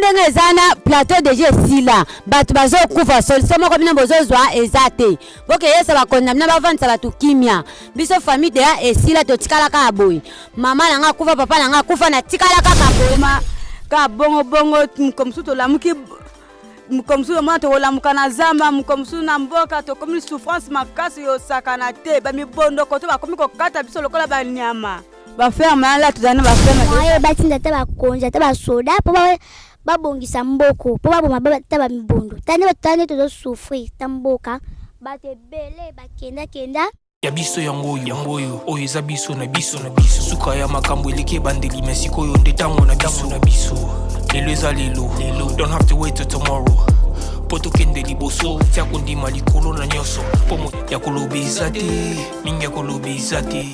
ndenge eza na plateau deja esila, bato bazokufa, solution moko bino bozozwa eza te. Bokeyesa bakonzi na bino bavandisa bato kimia. Biso famille deja esila, totikala kaka boye. Mama na nga akufa, papa na nga akufa, natikala kaka boye. Kaka bongo bongo, mokolo mosusu tolamuki, mokolo mosusu omona tokolamuka na zamba, mokolo mosusu na mboka, tokomi souffrance makasi yosakana te. Bamibondoko to bakomi kokata biso lokola banyama. Baferme ala tozali na baferme oyo batinda ata bakonzi ata basoda mpo babongisa mboko mpo baboma ata bamibondo. Tala nde tozosouffrir ta mboka, bato ebele bakendakenda. Ya biso yango oyo, yango oyo, oyo eza biso na biso na biso. Suka ya makambo eleki ebandeli, me sikoyo nde ntango na biso na biso. Lelo eza lelo, lelo, don't have to wait till tomorrow. Mpo tokende liboso, tia kondima likolo na nyonso. Mpo ya koloba eza te, mingi ya koloba eza te.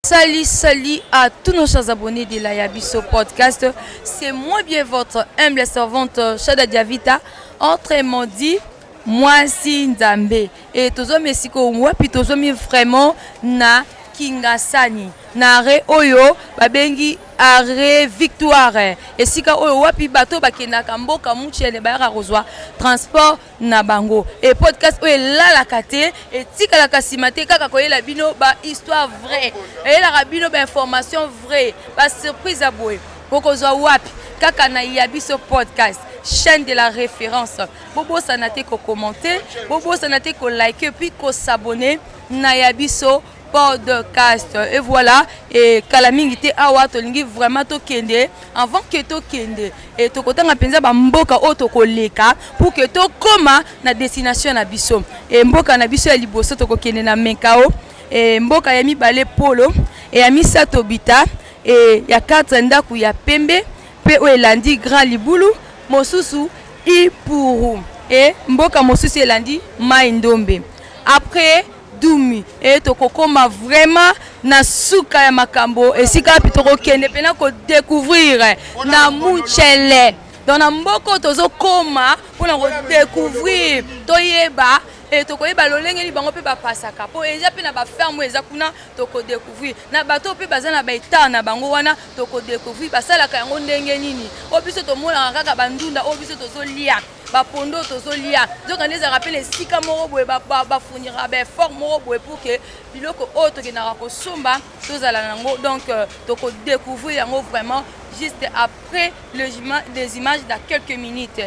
Salut, salut à tous nos chers abonnés de la Yabiso Podcast. C'est moi bien votre humble servante Shada Diavita. Autrement dit, mwasi Nzambe. Et tozomi esiko wapi, tozomi vraiment na Kingasani. Na arrêt oyo babengi arrêt Victoire. Esika oyo wapi bato bakendaka mboka Muchele bayaka kozwa transport na bango. E podcast oyo elalaka te, etikalaka nsima te, kaka koyela bino ba histoire vraie, eyelaka bino ba information vraie, ba surprise ya boye bokozwa wapi? Kaka na Yabiso Podcast, chaîne de la référence. Bobosana te kokommente, bobosana te kolike, puis kosabonner na Yabiso Podcast. Et voilà, et kala mingi te awa tolingi vraiment tokende. Avant que tokende, et tokotanga mpenza ba mboka oyo tokoleka pour que tokoma na destination na biso. Et mboka na biso ya liboso tokokende na Mekao, et mboka ya mibale Polo, et ya misato Bita, et ya 4 ndako ya Pembe, pe oyo elandi Grand Libulu, mosusu Ipuru, et mboka mosusu elandi Mai Ndombe. Après Dumi, et tokokoma vraiment na suka ya makambo, esika wapi tokokende mpena kodécouvrir na Muchele. Donc na mboka tozokoma mpona kodécouvrir, toyeba, et tokoyeba lolenge bango mpe bapasaka, po eza mpe na baferme eza kuna, tokodécouvrir na bato mpe baza na baetat na bango wana, tokodécouvrir basalaka yango ndenge nini. Oyo biso tomonaka kaka bandunda oyo biso tozolia, bapondo tozolia, nzoka nde ezalaka mpe na esika moko boye bafourniraka baeffort moko boye pour que biloko oyo tokendaka kosomba tozala nango. Donc tokodécouvrir yango vraiment juste après le, des images dans quelques minutes.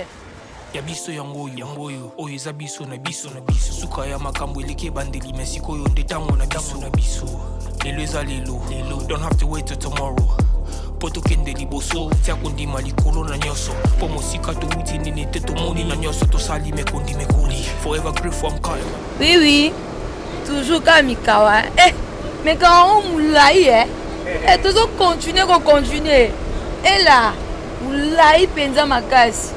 Ya biso yango oyo, yango oyo, oyo eza biso na biso na biso. Suka ya makambo eleki ebandeli, me sikoyo nde ntango na biso na biso. Lelo eza lelo, lelo, don't have to wait till tomorrow. Mpo tokende liboso, tia kondima likolo na nyonso. Mpo mosika towuti nini te, tomoni na nyonso tosali mekondi mekoli. Forever grateful, I'm calm. Oui, oui, toujours kaka mikawa. Eh, mikawa yango molai, eh. Eh, tozocontinue kocontinue ela molai mpenza makasi.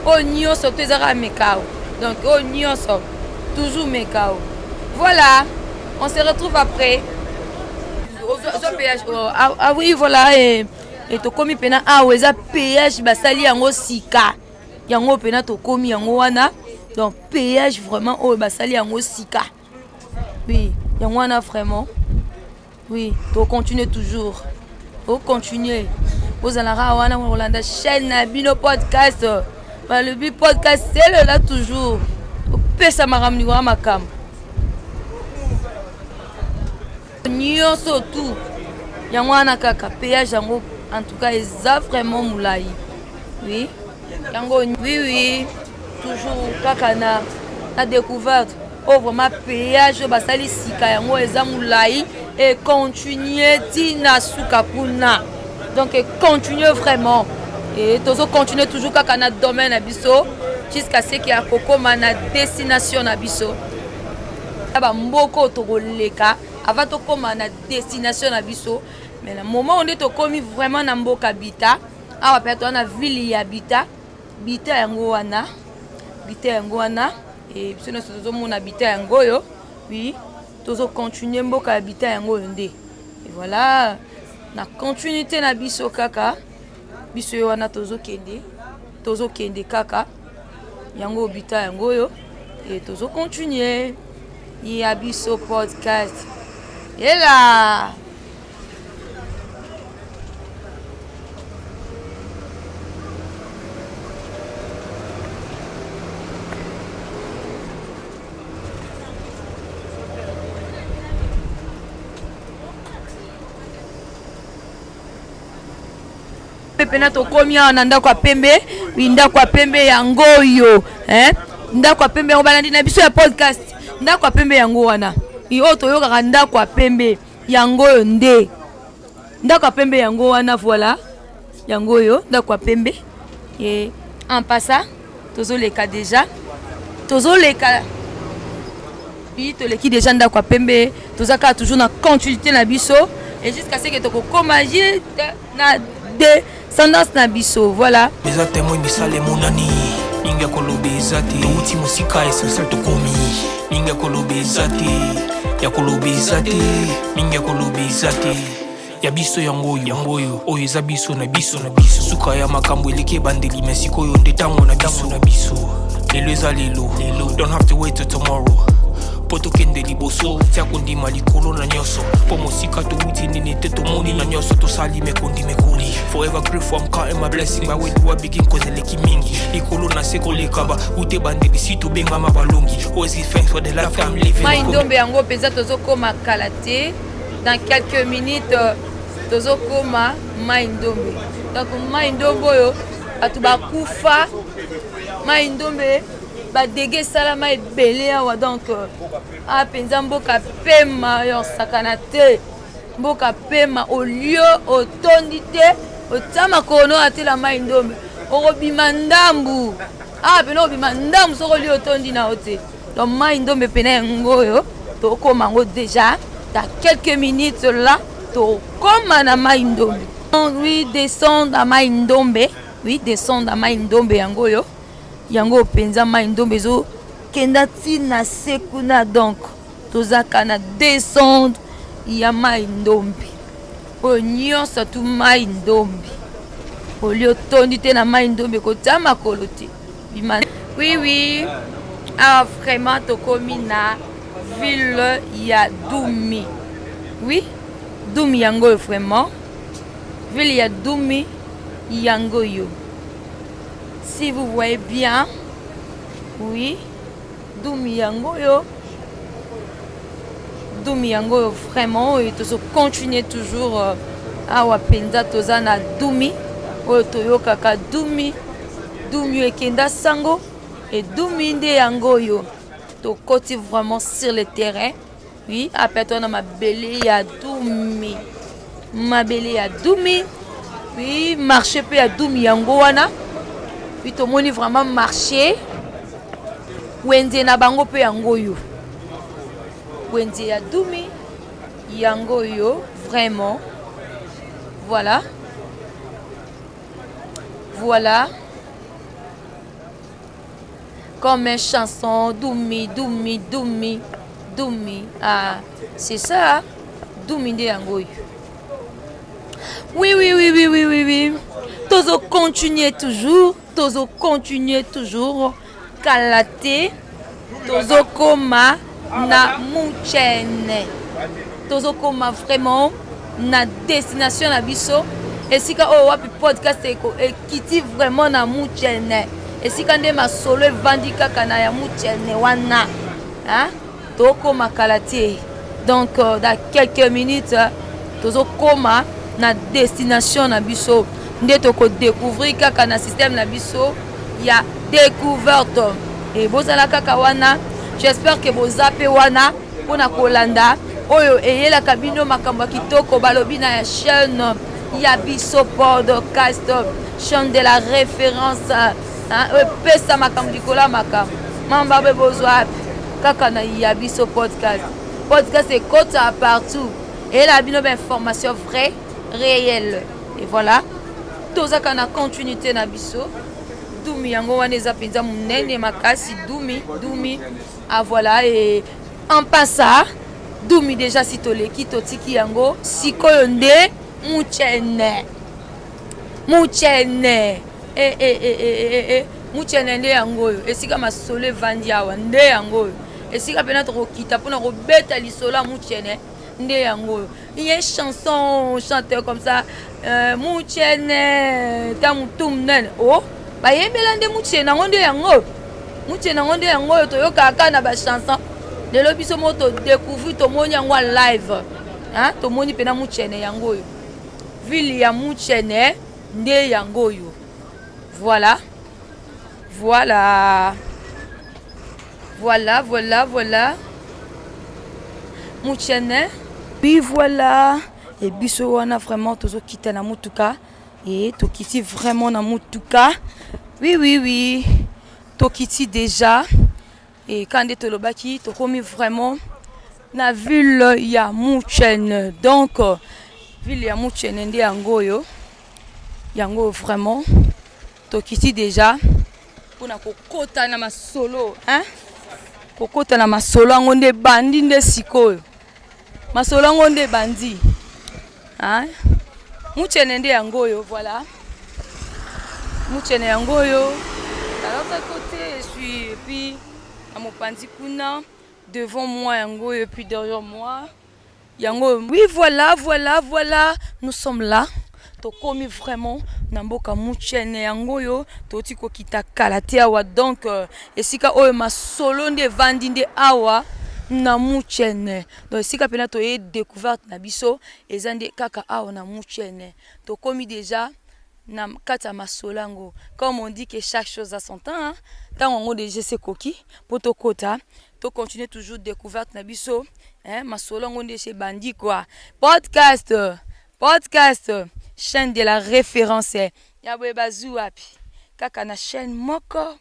Oyo nyonso to eza kaka mekao, donc oyo nyonso toujours mekao. Voilà, on se retrouve après. Ozo péage. Oh, ah, ah oui, voilà, et tokomi mpena awa, eza péage basali yango sika, yango mpena tokomi yango wana. Donc péage vraiment oyo basali yango sika, oui, yango wana vraiment. Oui, tocontinue toujours, ocontinue bozalaka wana kolanda chaîne na bino podcast. Balobi podcast selela toujours opesa makambo likolo makambo nyonso tout. Yango wana kaka péage yango, en tout cas eza vraiment molai. Oui, yango, oui, oui, toujours kaka na découverte. Oyo vraiment péage oyo basali sika, yango eza molai e continue ntina suka kuna. Donc continue vraiment, et tozo continue toujours kaka na domaine na biso jusqu'à ce que akokoma na destination na biso. Bamboka oyo tokoleka avant tokóma na destination na biso, mais na moment oyo nde tokomi vraiment na mboka Bita. Awa mpe toza na ville ya Bita. Bita yango wana, Bita yango wana, e biso nyonso tozomona Bita yango oyo. Oui, tozocontinue mboka ya Bita yango oyo nde. Et voilà, na continuité na biso kaka, biso oyo wana tozokende, tozokende kaka yango Bita yango oyo, e tozocontinue ya biso podcast ela. Mpena tokomi awa na ndako ya pembe. Wi, ndako ya pembe yango oyo, eh? Ndako ya pembe yango, balandi na biso ya podcast, ndako ya pembe yango wana oyo toyokaka, ndako ya pembe yango oyo nde ndako ya pembe yango wana. Voilà, yango oyo ndako ya pembe. E en passant, tozoleka déjà, tozoleka. Oui, toleki déjà ndako ya pembe. Toza kaka toujours na continuité na biso et jusqu'à ce que tokokóma na descendance na biso. Voilà. Eza témoin, misala emonani. Mingi ya koloba eza te, touti mosika, essentiel tokomi. Mingi ya koloba eza te, ya koloba eza te, mingi ya koloba eza te. Ya biso yango oyo, yango oyo, oyo eza biso na biso na biso. Suka ya makambo eleki ebandeli, me sikoyo nde ntango na biso na biso. Lelo eza lelo, lelo. Don't have to wait till tomorrow mpo tokende liboso. Tia kondima likolo na nyonso, mpo mosika towuti nini te, tomoni na nyonso tosali mekondi mekoli. Forever grateful, I'm counting my blessing. By where do I begin? Cause eleki mingi likolo na se koleka ba ute bandeli si tobengama balongi. Always give thanks for the life I'm living. Mai Ndombe yango mpenza, tozokóma kala te, dans quelques minutes tozokóma Mai Ndombe. Donc Mai Ndombe oyo bato bakufa, Mai Ndombe badégâts esalama ebele awa. Donc awa mpenza mboka pema yo osakana te, mboka pema olio otondi te, otia makolo no atela Mai Ndombe, okobima ndambu awa pena, okobima ndambu soki olie otondi na yo te. Donc Mai Ndombe pena yango oyo, tokóma yango déjà dans quelques minutes là, tokóma na Mai Ndombe. Oui, descendre à Mai Ndombe. Oui, descendre à Mai Ndombe yango oyo, yango mpenza Mai Ndombe ezokenda ntina se kuna. Donc tozaka na descendre ya Mai Ndombe oyo nyonso tu. Mai Ndombe, olie otondi te na Mai Ndombe, kotia makolo te, bima. Oui, ah, vraiment tokomi na ville ya Dumi. Oui, Dumi yango oyo, vraiment ville ya Dumi yango oyo, si vous voyez bien. Oui, Dumi yango oyo, Dumi yango oyo vraiment. Oyo tozocontinue toujours awa mpenza, toza na Dumi oyo toyokaka, Dumi, Dumi oyo ekenda sango e Dumi nde yango oyo. Tokoti vraiment sur le terrain. Oui, ape toza na mabele ya Dumi, mabele ya Dumi. Oui, marché mpe ya Dumi yango wana. Oui, tomoni vraiment marché, wenze na bango mpe yango oyo, wenze ya Dumi yango oyo vraiment. Voilà, voilà, comme une chanson: Dumi, Dumi, Dumi, Dumi. Ah, c'est ça, Dumi nde yango oyo. Oui, tozo continuer toujours, tozo continuer toujours. Kala te tozokoma na Muchene, tozokoma vraiment na destination na biso, esika oyo wapi podcast ekiti vraiment na Muchene, esika nde masolo evandi kaka na ya Muchene wana. Tokóma kala te. Donc dans quelques minutes tozokóma na destination na biso, nde tokodécouvrir kaka na système na biso ya découverte. E bozala kaka wana, j'espère que boza mpe wana mpona kolanda oyo eyelaka bino makambo ya kitoko. Balobi na ya chaîne ya biso podcast, chaîne de la référence, epesa makambo likolo ya makambo. Mamba mpe bozwa wapi? Kaka na ya biso podcast. Podcast ekota partout, eyelaka bino bainformation vrai, réel. Et voilà, tozaka na continuité na biso. Dumi yango wana eza mpenza monene makasi, Dumi, Dumi. Ah voilà, et en passant Dumi déjà, si toleki, totiki yango, sikoyo nde Muchene, Muchene. E, e, e, e, e, e. Muchene nde yango oyo, esika masolo evandi awa nde yango oyo, esika mpena tokokita mpona kobeta lisolo ya Muchene nde yango oyo. Il y a une chanson, chanteur comme ça, Muchene ta mutu monene o oh, bayembela nde Muchene yango nde yango, Muchene yango nde yango oyo toyokaka kaka na bachanson. Lelo biso moko todécouvrir, tomoni yango ya live, tomoni mpena Muchene yango oyo, ville ya Muchene. Nde yango oyo. Voilà. Voilà. Voilà, voilà, voilà. Muchene. Puis voilà. Et biso wana vraiment tozokita na mutuka. Et tokiti vraiment na mutuka. Oui, oui, oui. Tokiti déjà. Et quand nde tolobaki, tokomi vraiment na ville ya Muchene. Donc, ville ya Muchene nde yango oyo. Yango vraiment tokiti déjà mpona kokota na masolo, hein? Kokota na masolo yango nde ebandi nde sikoyo. Masolo yango nde ebandi, hein? Muchene nde yango oyo, voilà. Muchene yango oyo. À l'autre côté, je suis et puis na mopanzi kuna, devant moi yango oyo, et puis derrière moi yango. Oui, voilà, voilà, voilà, nous sommes là. Tokomi vraiment na mboka Muchene yango oyo, toti kokita kala te awa. Donc esika oyo masolo nde evandi nde awa na Muchene. Donc esika mpena toye découverte na biso eza nde kaka awa na Muchene. Tokomi déjà na kati ya masolo yango. Comme on dit que chaque chose a son temps, hein? Ntango yango déjà ekoki mpo tokota, tocontinue toujours découverte na biso, hein? Masolo yango nde ese ebandi quoi. Podcast, podcast, chaîne de la référence ya boye bazwi wapi? Kaka na chaîne moko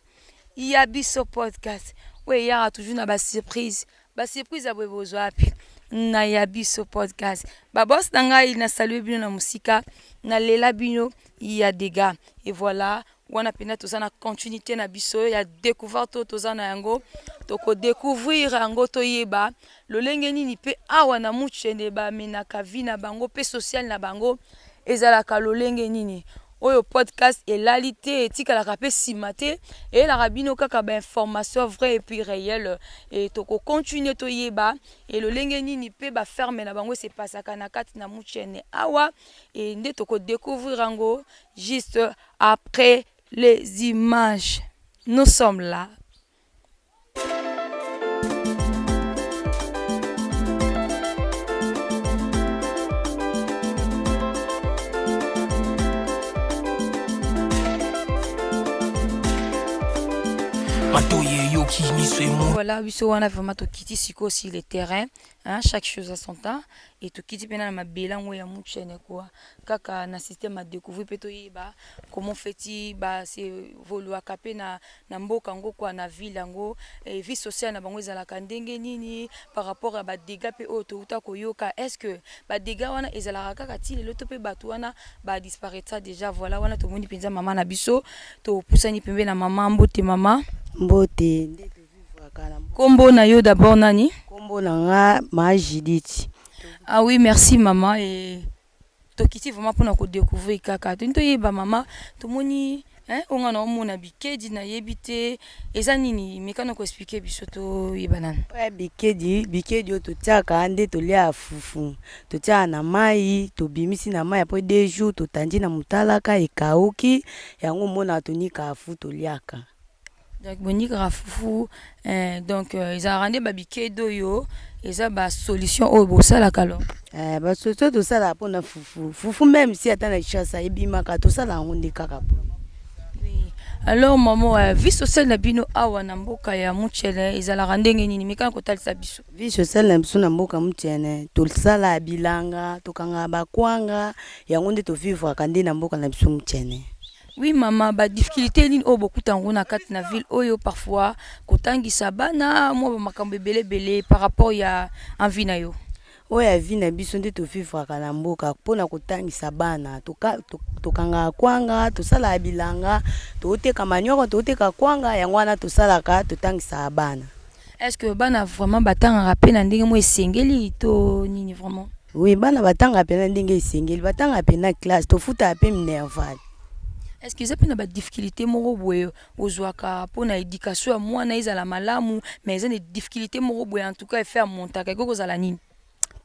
ya biso podcast oyo eyaka toujours na basurprise. Basurprise ya boye bozwa wapi? Na ya biso podcast. Babos na ngai, na salue bino na mosika, nalela bino ya dégâts. Et voilà, wana mpenza toza na continuité na biso ya découverte oyo toza na yango. Tokodécouvrir yango, toyeba lolenge nini mpe awa na Muchene bamenaka vie na bango mpe sociale na bango ezalaka lolenge nini. Oyo podcast elali te, etikalaka mpe nsima te, eyelaka bino kaka bainformation vrai et puis réel. E tokocontinue toyeba e lolenge nini mpe baferme na bango esepasaka na kati na Muchene awa. E nde tokodécouvrir yango juste après les images. Nous sommes là. Matoyi eyoki, miso emoni. Voilà, biso wana vraiment tokiti sikoyo sur le terrain, hein, chaque chose à son temps. Et tokiti mpena na mabele yango ya Muchene quoi, kaka na système ya découvrir mpe toyeba comment feti basevoluaka mpe na mboka yango quoi, na ville yango, e vie sociale na bango ezalaka ndenge nini par rapport ya badégâts mpe oyo touta koyoka. Est ce que badégâts wana ezalaka kaka ti lelo to mpe bato wana badisparaîtra déjà? Voilà, wana tomoni mpenza mama na biso, topusani pembe na mama. Mbote mama. Mbote. Nde tovivraka na Nkombo na yo d'abord nani? Nkombo na nga Ma Judith. Ah oui, merci mama. Et tokiti vraiment mpona kodécouvrir kaka, toni toyeba mama, tomoni, hein, oyo nga na omona bikedi, nayebi te eza nini, mekana koexpliquer biso toyeba nani. Oya bikedi, bikedi oyo totiaka nde tolia fufu. Totiaka na mai, tobimisi na mai après 2 jours, totandi na motalaka, ekauki yango, omonaka tonikaka fu, toliaka. Donc bonikaka fufu, donc ezalaka nde babikedi oyo eza basolution oyo bosalaka alors? Eh, basolution tosalaka mpona fufu, fufu même si ata na Kinshasa ebimaka, tosala yango nde kaka boye. Oui. Alors mama, vie sociale na bino awa na mboka ya Muchene ezalaka ndenge nini? Mekana kotalisa biso. Vie sociale na biso na mboka Muchene, tosala bilanga, tokangaka bakwanga, yango nde tovivraka nde na mboka na biso Muchene. Oui mama, badifficulté nini oyo bokuta yango na kati na ville oyo, parfois kotangisa bana, mwa bamakambo ebele ebele par rapport ya envie na yo? Oyo ya vie na biso nde tovivraka na mboka, mpona kotangisa bana, tokangaka kwanga, tosalaka bilanga, toteka manioko, toteka kwanga, yango wana tosalaka, totangisaka bana. Est ce que bana vraiment batangaka mpe na ndenge mo esengeli to nini vraiment? Oui, bana batangaka mpena ndenge esengeli, batangaka mpena classe, tofutaka mpe minerval. Est ce que eza mpe na badifficulté moko boye ozwaka mpona éducation ya mwana ezala malamu, mais eza na difficulté moko boye, en tout cas efe amontaka, ekoki kozala nini?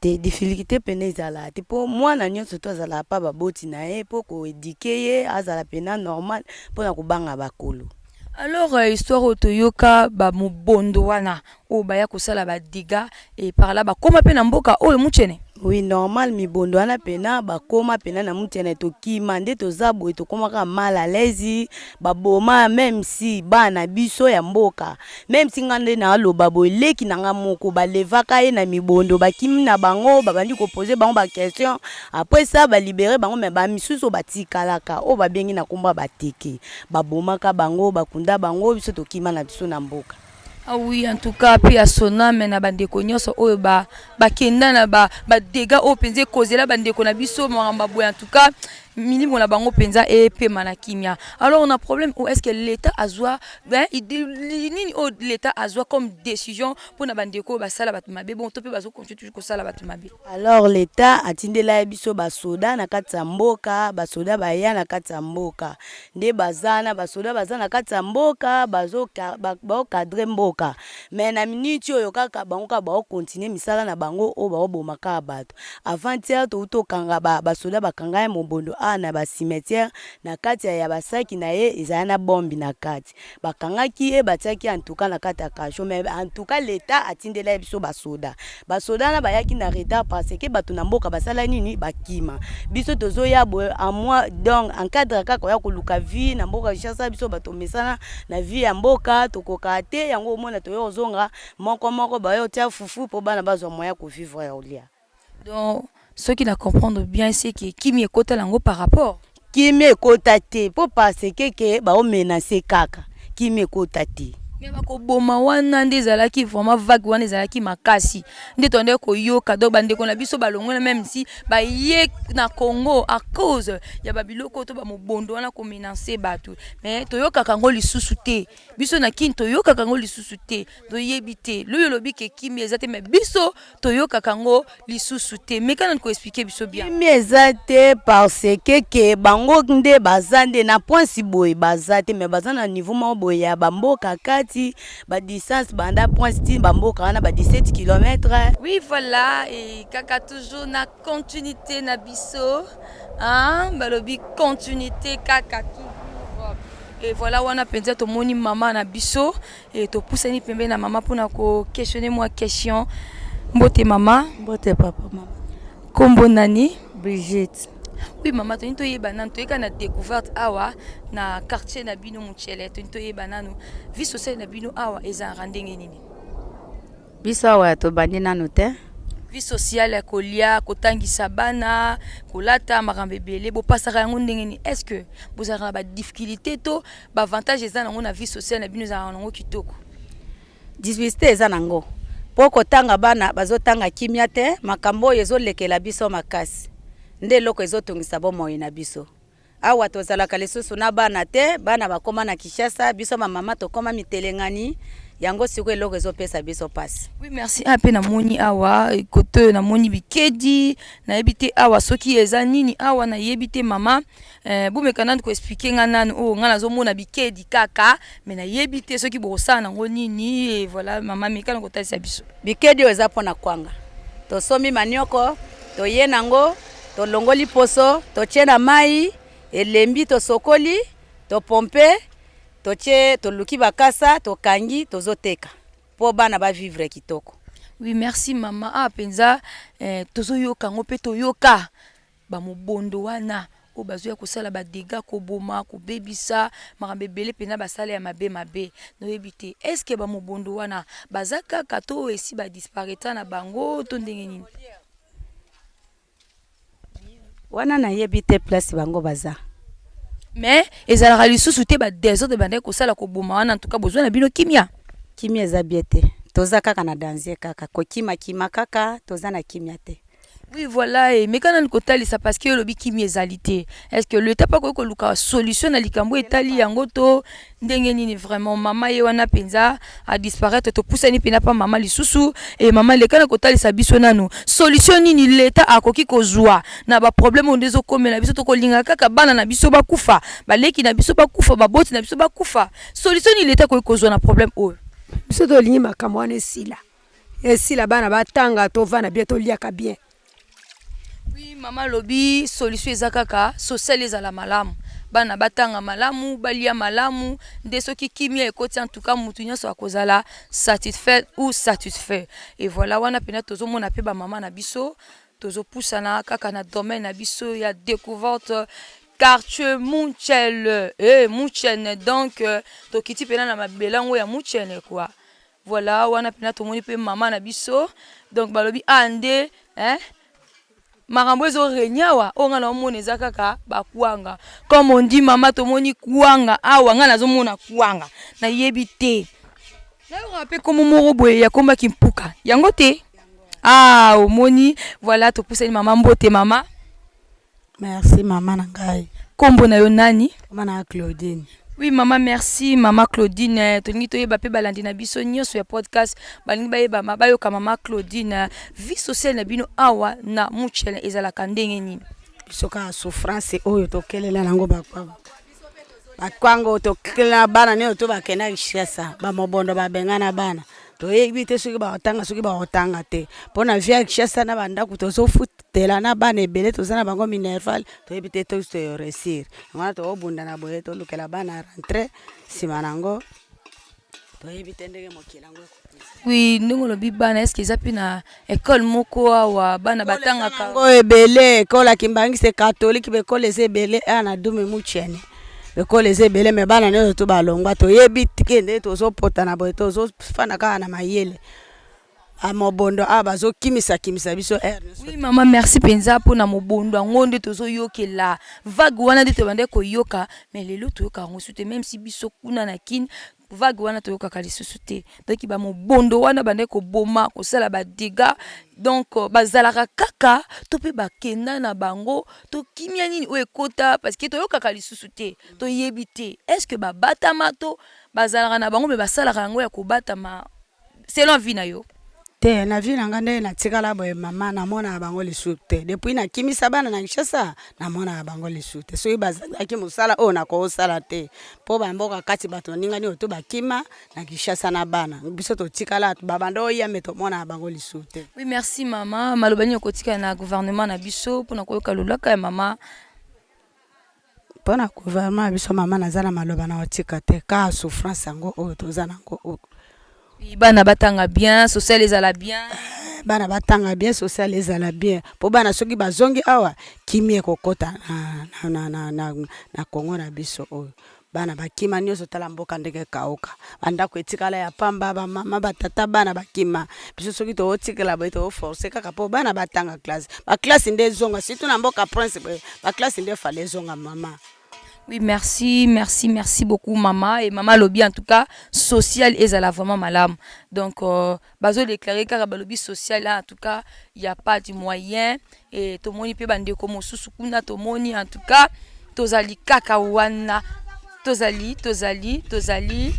Te, difficulté pene ezalaka te, mpo mwana nyonso to azalaka pa baboti na ye mpo koéduquer ye azala pena normal mpona kobanga bakolo. Alors histoire oyo toyoka, bamobondo wana oyo baya kosala badégâts et par là bakóma mpe na mboka oyo Muchene. Oui normal mibondo wana pena bakoma pena na mutiana tokima nde toza boye tokoma kaka mal à l'aise baboma meme si bana biso ya mboka meme si nga nde naloba boye leki na nga moko balevaka ye na mibondo bakimi na bango babandi kopose bango ba question après ça balibere bango me bamisusu batikalaka oyo babengi na kombo ya bateke babomaka bango bakunda bango biso tokima na biso na mboka. Ah oui, en tout cas, puis à son âme, na bandeko nyonso oyo ba bakenda na ba ba dégâts oyo penza ekozela bandeko na biso makambo boye en tout cas milimo na bango penza epema na kimia. Alors on a problème où est-ce que l'État azwa ben nini oyo l'État azwa comme décision pour na bandeko basala bato mabe bon to pe bazo continuer toujours kosala bato mabe. Alors l'État atindela ye biso basoda na kati ya mboka, basoda baya na kati ya mboka nde baza na basoda baza na kati ya mboka baocadre mboka me na miniti oyo kaka bango kaka baokontinue misala na bango oyo baoboma kaka bato. Avant-hier touti okanga basoda bakanga ye mobondo awa na bacimetière na kati ya basaki na ye ezala na bombe na kati bakangaki ye batiaki en tout cas na kati ya cachot mais en tout cas l'État atindela ye biso basoda. Basoda wana bayaki na retard parce que bato na mboka basala nini bakima biso tozoya boye en mois donc en cadre kaka oya koluka vie na mboka Kinshasa biso bato mesana na vie ya mboka tokoka te yango omona toya kozonga moko moko baya otia fufu mpo bana bazwa moyen kovivre ya kolia. Donc soki na comprendre bien c'est que kimi ekota nango par rapport kimi ekota te mpo parce que ke baomenace kaka kimi ekota te. Me bakoboma wana nde ezalaki vraiment vague wana ezalaki makasi nde tondeki koyoka donc bandeko na biso balongwana même si baye na Congo à cause ya babiloko to bamobondo wana komenance bato mais toyokaka yango lisusu te. Biso na Kini toyokaka yango lisusu te, toyebi te loyo olobi ke kimi eza te mais biso toyokaka yango lisusu te. Meka nani koexplike biso bien. Kimi eza te parce que ke bango nde baza nde na poinsi boye baza te mais baza na niveau moko boye ya bamboka kati ba distance banda poinsi ti bamboka wana ba 17 km. Oui voilà et kaka toujours na continuité na biso hein, balobi continuité kaka toujours. Et voilà wana penza tomoni mama na biso et topusani pembeni na mama mpona ko questionner mwa question. Mbote mama. Mbote papa mama. Kombo nani? Brigitte. Oui mama, tolingi toyeba nanu, toyeka na découverte awa na quartier na bino Mutshele, tolingi toyeba nanu vie sociale na bino awa ezalaka ndenge nini? Biso awa tobandi nanu te. Vie sociale ya kolia, kotangisa bana, kolata, makambo ebele, bopasaka yango ndenge nini? Est-ce que bozalaka na ba difficulté to ba avantage eza nango na vie sociale na bino ezalaka nango kitoko? Difficulté eza nango mpo kotanga bana bazotanga kimia te, makambo oyo ezolekela biso makasi nde eloko ezotungisa bomoi na biso. Awa tozalaka lisusu na bana te, bana bakoma na Kinshasa, biso bamama tokoma mitelengani, yango sikoyo eloko ezopesa biso pasi. Oui merci. Ah pe namoni awa kote namoni bikedi nayebi te awa soki eza nini awa nayebi te mama bomeka nanu koexplike nga nanu oyo nga nazomona bikedi kaka mais nayebi te soki bokosala nango nini. Et voilà mama, meka na kotalisa biso. Bikedi oyo eza mpona kwanga, tosombi manioko toye nango tolongoli poso totie na mai elembi tosokoli topompe totie toluki bakasa tokangi tozoteka mpo bana bavivre kitoko. Oui merci mama. Ah penza tozoyoka yango mpe toyoka bamobondo wana oyo bazoya kosala ba dégâts, koboma, kobebisa makambo ebele mpenza basala ya mabe mabe. Noyebi te est-ce que bamobondo wana baza kaka to esi ba disparaîtra na bango to ndenge nini? Wana nayebi te place bango baza. Mais ezalaka lisusu te ba désordre bandaki kosala koboma wana, en tout cas bozwa na bino kimia. Kimia eza bien te, toza kaka na danger kaka kokimakima kaka, toza na kimia te. Oui voilà, et meka nanu kotalisa parce que olobi kimia ezali te. Est-ce que l'État pa koki koluka solution na likambo etali yango to ndenge nini? Vraiment mama ye wana penza a disparaître, topusani pena pa mama lisusu. Et mama leka na kotalisa biso nanu solution nini l'État akoki kozwa na ba problème oyo nde ezokomela biso. Tokolinga kaka bana na biso bakufa, baleki na biso bakufa, baboti na biso bakufa. Solution nini l'État akoki kozwa na problème oyo? Biso tolingi makambo wana esila. Esila bana batanga tovanda bien toliaka bien. Oui mama alobi solution eza kaka social ezala malamu, bana batanga malamu, balia malamu, nde soki kimia ekoti en tout cas mutu nyonso akozala satisfait ou satisfait. Et voilà wana pena tozomona pe ba mama na biso. Tozopusana kaka na domaine na biso ya découverte quartier Munchel eh Munchen donc euh, tokiti pena na mabele yango ya Munchen quoi. Voilà wana pena tomoni pe mama na biso donc balobi ah nde hein makambo ezo règne awa oyo ngai naomona eza kaka bakwanga comme on dit mama tomoni kwanga awa ngai nazomona kwanga nayebi te nayokaka mpe kombo moko boye ya komba kimpuka yango te ah omoni voilà topusani mama mbote mama Merci mama na ngai. Kombo na yo nani? Mama na Claudine. Oui mama merci mama Claudine tolingi toyeba pe balandi na biso nyonso ya podcast balingi bayeba bayoka mama Claudine vie sociale na bino awa na Muchele ezalaka ndenge nini? Biso kaka souffrance oyo tokelela nango bakwa bakwango tokelela bana nini to bakenda Kinshasa bamobondo babengana bana toyebi te soki bakotanga soki bakotanga te mpo na vie ya Kinshasa na bandako tozofutela na bana ebele toza na bango minerval toyebi te to réussir yango wana tokobunda na boye tolukela bana rentre nsima na yango toyebi te ndenge mokili yango oui ndenge olobi bana eske eza mpe na ekole moko awa bana batangaka yango ebele ekole ya kimbangiste katolike baekole eza ebele awa na dume muchene ekole eza ebele me bana nyonso to balongwa toyebi te nde tozopota na boye tozofanda kaka na mayele amobondo awa bazokimisa kimisa biso aire oui mama merci mpenza mpona mobondo yango nde tozoyokela vague wana nde tobandaki koyoka mais lelo toyoka yango su te même si biso kuna na kine vague wana toyokaka lisusu te donc bamobondo wana bandaki koboma kosala badégâts donc bazalaka kaka to mpe bakenda na bango to kimia nini oyo ekota parce que toyokaka lisusu te toyebi te est ce que babatama to bazalaka na bango me basalaka yango ya kobatama selon vie na yo? Te na vie na nga ndenge natikala boye mama namonaka bango lisusu te depuis nakimisa bana na Kinshasa namonaka bango lisusu te soki bazalaki mosala oyo nakosala te mpo bamboka kati bato baningani oyo to bakima na Kinshasa na bana biso totikala babanda oya me tomonaka bango lisusu te. Oui merci mama maloba nini okotika na gouvernement na biso mpona koyoka lolaka ya mama? Mpo na gouvernement ya biso mama naza na maloba na kotika te kaka souffrance yango oyo toza nango oyo. Bana batanga bien, social ezala bien. Bana batanga bien, social ezala bien mpo bana soki bazongi awa kimia ekokota na, na, na, na, na Congo na biso oyo. Bana bakima nyonso tala mboka ndenge ekauka bandako etikala ya pamba bamama batata bana bakima biso soki tootikela boye tooforce kaka mpo bana batanga classe baklasse nde ezonga surtout na mboka prince boye baklasse nde fale ezonga mama. Oui, merci, merci, merci beaucoup, maman. Et maman lobby, en tout cas, social et la vraiment malame. Donc, euh, bazo déclarer car lobby social, là, en tout cas, il n'y a pas de moyen. Et tout le monde peut bande comme sous kuna, tout le monde, en tout cas, tozali kaka wana. Tozali, tozali, tozali.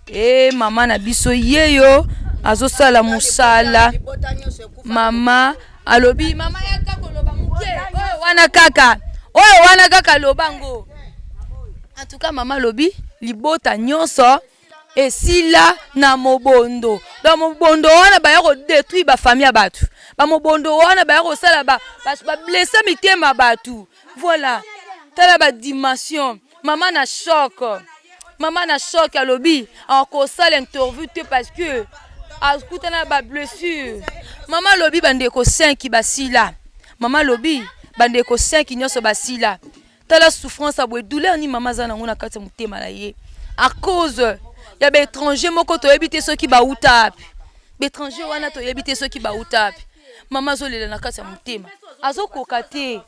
Et maman na biso yeyo, azosala musala. Maman alobi mama yaka koloba moke oyo wana kaka oyo wana kaka loba ngo en tout cas mama alobi libota nyonso esila na mobondo donc mobondo wana baya kodétruire bafamille ya bato bamobondo wana baya kosala bablesse mitema bato voilà tala badimension mama na choc mama na choc alobi akosala interview te parce que akutana ba blessure mama alobi bandeko 5 basila mama alobi bandeko 5 nyonso basila tala souffrance ya boye douleur ni mama aza nango na kati ya motema na ye à cause ya baétranger moko toyebi te soki bauta wapi baétranger wana toyebi te soki bauta wapi mama azolela na kati ya motema azokoka te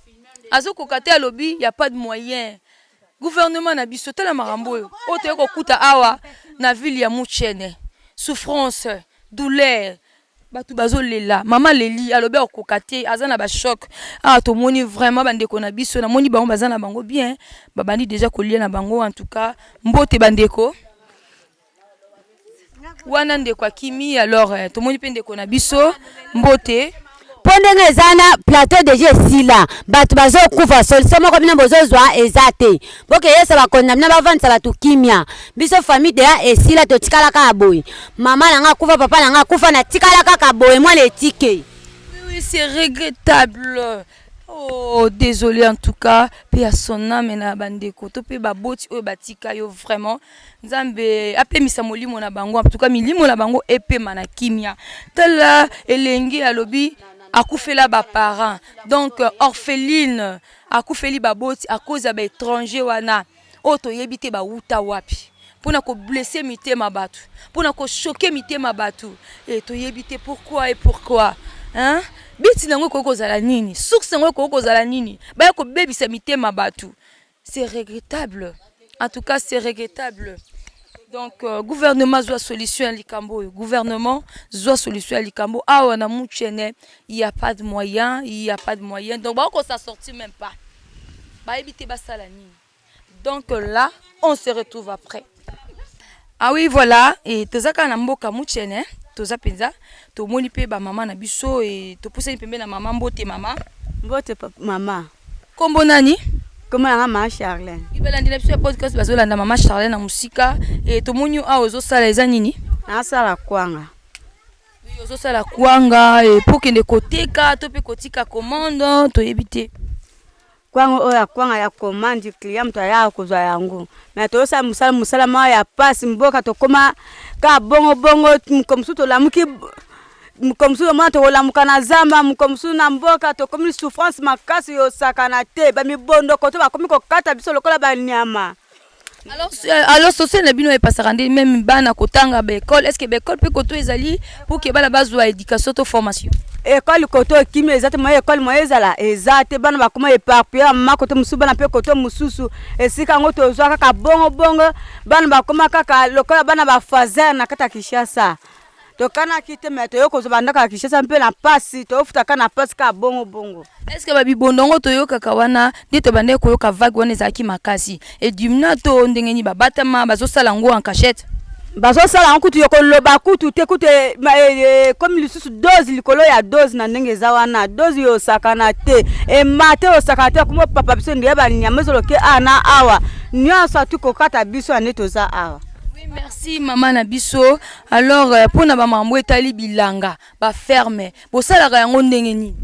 azokoka te alobi ya pas de moyen gouvernement na biso tala makambo oyo oyo toye kokuta awa na ville ya Muchene souffrance douleur bato bazolela mama leli alobi akokoka te aza na bachoc awa tomoni vraiment bandeko na biso namoni bango baza na bango bien babandi déjà kolia na bango en tout cas mbote bandeko wana ndeko akimi alors eh, tomoni mpe ndeko na biso mbote mpo ndenge eza na plateau deja esila bato bazokufa solution moko bino bozozwa eza te bokeyesa bakonzi na bino bavandisa bato kimia biso famille deya esila totikala kaka boye mama na nga akufa papa na nga akufa natikala kaka boye mwana etike. Oui, c'est regrettable. Oh, désolé en tout cas, pe à son âme na bandeko, to pe baboti oyo batika yo vraiment. Nzambe apemisa molimo na bango, en tout cas milimo na bango epema na kimia. Tala elenge alobi Akufela ba parents. Donc orpheline akufeli baboti à cause ya ba étrangers wana oyo toyebi te bawuta wapi mpona ko blesser mitema bato, mpona ko choquer mitema bato. E toyebi te pourquoi et pourquoi, hein? Biti nango ekoki kozala nini? Source yango ekoki kozala nini? Baya kobebisa mitema bato. C'est regrettable, en tout cas c'est regrettable. Donc gouvernement zwa solution ya likambo oyo, gouvernement zwa solution ya likambo awa na Muchene. Il y a pas de moyen, il y a pas de moyen. Donc bakokosa sortir même pas, bayebi te basala nini. Donc là, on se retrouve après. Ah oui, voilà, et toza kaka na mboka Muchene. Toza mpenza, tomoni mpe bamama na biso e topusani pembe na mama. Mbote mama. Mbote mama. Kombo nani? Kombo nanga mama Charlene. Balandi na biso ya podcast bazolanda mama Charlene na mosika. E tomoni awa ozosala eza nini? Nasala kwanga. Oui, ozosala kwanga e mpo okende koteka to mpe kotika commande, toyebi te. Kwanga oyo ya kwanga ya commande, client moto ayaka kozwa yango. Me tozosala mosala, mosala moko ya pasi. Mboka tokóma kaka bongo bongo. Moko mosusu tolamuki, moko mosusu omona tokolamuka na zamba, moko mosusu na mboka. Tokomi souffrance makasi yosakana te. Bamibondoko to bakomi kokata biso lokola banyama. Alors social na bino epasaka nde même bana kotanga baécole? Est ce que baécole mpe koto ezali pour que bana bazwa éducation to formation? École koto ekimi eza te. Moye école moye ezala eza te. Bana bakoma éparpillé, bamama koto mosusu, bana mpe koto mosusu. Esika yango tozwa kaka bongo bongo. Bana bakoma kaka lokola bana bafaser na kati ya Kinshasa. Tokanaki te, me toye kozwa bandako ya Kinshasa mpe na pasi, toyofutaka na pasi kaka bongo bongo. Est ce que babibondo yango toyokaka wana nde tobandaki koyoka, vague wana ezalaki makasi, edimina to ndenge nini? Babatama, bazosala yango en cachette? Bazosala yango kutu yo koloba kutu te. Kutu komi lisusu dose likolo ya dose na ndenge eza wana. Dose oyo osakana te, emate osakana te. Akoma papa biso nde banyama ezoloke awa na awa nyonso atu kokata biso ya nde toza awa. Oui, merci mama na biso. Alors mpona bamakambo etali bilanga, baferme, bosalaka yango ndenge nini?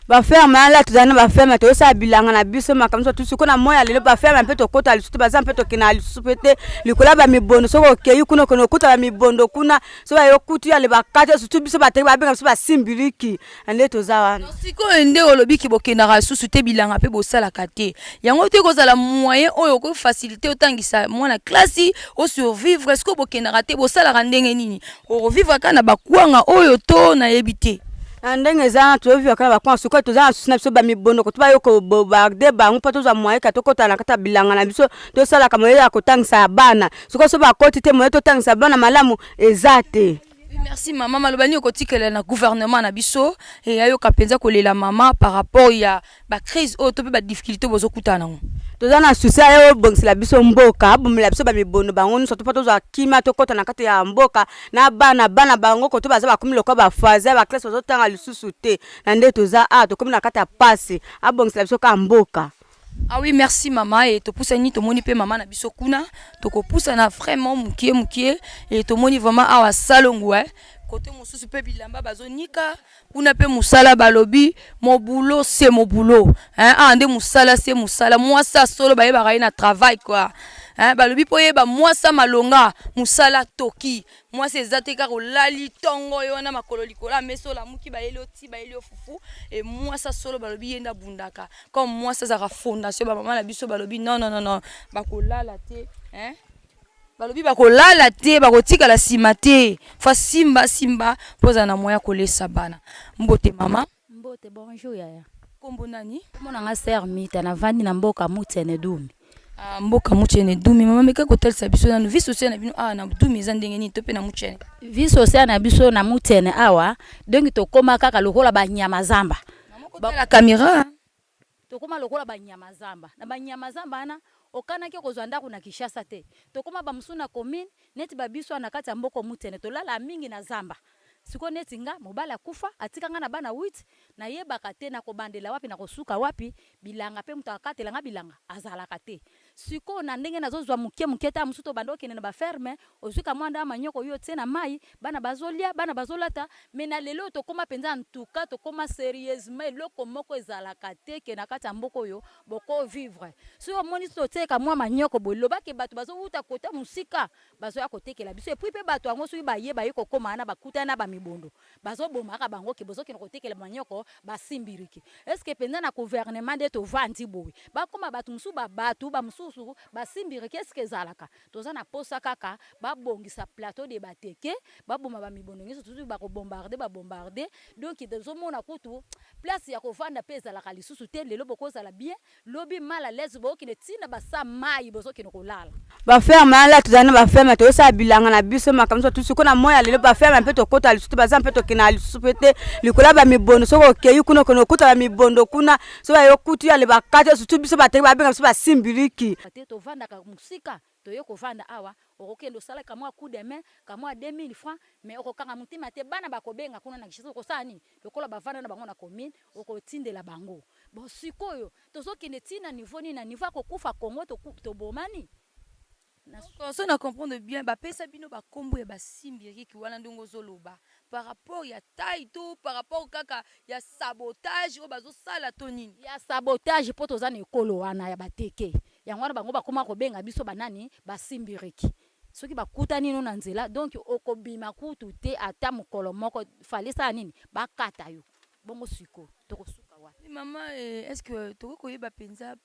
Baferme ala, tozali na baferme, tozosala bilanga na biso, makambo nyonso. Sikoyo na moi ya lelo, baferme mpe tokota lisusu te, baza mpe tokendaka lisusu mpe te likolo ya bamibondo. Soki okei kuna, okende okuta bamibondo kuna. So bayo kutu yale bakati, surtout biso bateki, babenga biso basimbiliki nde toza wana. Sikoyo nde olobiki bokendaka lisusu te, bilanga mpe bosalaka te, yango te kozala moyen oyo okofacilité otangisa mwana klasi, osurvivre. Sikoyo bokendaka te, bosalaka ndenge nini? Okovivre kaka na bakwanga oyo to nayebi te. Na ndenge eza wana, tozovivre kaka na bakwanga. Sikoyo toza na susi na biso, bamibondoko to bayo kobombarder bango mpo tozwa moyen ka tokɔta na kati ya bilanga na biso, tosalaka moyen ya kotangisa ya bana. Sikoyo so bakoti te, moyen totangisa bana malamu eza te. Merci mama. Maloba nini okotikela na gouvernement na biso e ayoka mpenza kolela mama par rapport ya bacrise oyo to mpe badifficulté bozokutana nango? Toza na susi aye obongisela biso mboka, abomela biso bamibondo bango nyonso to mpo tozwa kimia, tokɔta na kati ya mboka na bana. Bana bango koto baza, bakomi lokola bafaze ya baklasse, bazotanga lisusu te. Na nde toza awa, tokomi na kati ya pasi. Abongisela biso kaka mboka. Ah oui, merci mama. E topusani, tomoni mpe mama na biso kuna. Tokopusana vraiment mokie mokie. E tomoni vraiment awa salongo eh. Kote mosusu mpe bilamba bazonika kuna mpe mosala. Balobi mobulo se mobulo, hein? Awa nde mosala se mosala. Mwasi solo bayebaka ye na travail quoi, hein? Balobi mpo oyeba mwasi malonga, mosala toki. Mwasi eza te kaka olali ntongo yo wana makolo likolo ya mesa, olamuki, bayeli yo ti, bayeli yo fufu. E mwasi solo balobi ye nde abundaka. Comme mwasi azalaka fondation, bamama na biso balobi non, non, non, non, bakolala te, hein? Balobi bakolala te, bakotikala nsima te. Fa simba simba mpo ozala na moyen ya kolesa bana. Mbote mama. Mbote, bonjour yaya. Kombo nani? Kombo na nga Sœur Mita, navandi na mboka Mutiene Dumi. Ah, mboka Muchene Dumi. Mama, meka kotalisa biso nanu vie sociale na bino awa na Dumi eza ndenge nini to mpe na Muchene? Vie sociale na biso na Mutiene awa, donc tokóma kaka lokola banyama zamba. Kotala caméra. Tokóma lokola banyama zamba. Na banyama zamba wana, okanaki kozwa ndako na Kinshasa te. Tokóma bamosusu na commune neti babiso awa na kati ya mboka Mutiene, tolala mingi na zamba. Sikoyo neti nga, mobali akufa, atika nga na bana 8. Nayebaka te nakobandela wapi, nakosuka wapi. Bilanga mpe, moto akatela nga bilanga azalaka te. Sikoyo na ndenge nazozwa moke moke, ta mosusu tobanda okende na baferme, ozwi kamwa nda manioko oyo otie na mai, bana bazolia, bana bazolata. Mais na lelo oyo tokóma mpenza, en tout cas tokóma sérieusement, eloko moko ezalaka te ke na kati ya mboka oyo bokovivre. Soki omoni totieka mwa manioko boye, lobake bato bazowuta kota mosika, bazoya kotekela biso. Et puis mpe bato yango, soki baye, baye kokóma wana, bakutana na bamibondo, bazobomaka bango ke bozokende kotekela manioko basimbiriki. Est-ce mpenza na gouvernement nde tovandi boye, bakóma bato mosusu, babato bamosusu basimbiriki? Est-ce ezalaka? Toza na posa kaka babongisa plateau de Bateke, baboma bamibondo nyonso tutu bakobombarde, babombarde. Donc tozomona kutu place ya kovanda mpe ezalaka lisusu te. Lelo bokozala bien, lobi mal à l'aise, bokokende ntina basa mai, bozokende kolala. Baferme ala, tozali na baferme, tozosala bilanga na biso, makambo nyonso. Sikoyo na moi ya lelo, baferme mpe tokota lisusu te, baza mpe tokende lisusu mpe te likolo ya bamibondo. Soki okei kuna, okende okuta bamibondo kuna. So bayo kutu ya le bakati, surtout biso Bateke, babenga biso basimbiliki. Te, tovandaka mosika, toye kovanda awa. Okokende osala kamwa coup de main, kamwa 2000 francs, mais okokanga motema te. Bana bakobenga kuna na Kinshasa, okosala nini? Lokola bavanda na bango na commune, okotindela bango. Bon, sikoyo tozokende ntina niveau nini? Na niveau ya kokufa, Kongo tobomani. So na comprendre bien, bapesa bino bakombo ya basimbiriki wana ndenge ozoloba, par rapport ya taille to par rapport kaka ya sabotage oyo bazosala to nini? Ya sabotage, mpo toza na ekolo wana ya Bateke. Yango wana bango bakóma kobenga biso banani? Basimbiriki. Soki bakutani no na nzela, donc okobima kutu te ata mokolo moko. Fale sala nini? Bakata yo bongo. Sikoyo tokosuka wapi? Mama, est ce que tokoki koyeba mpenza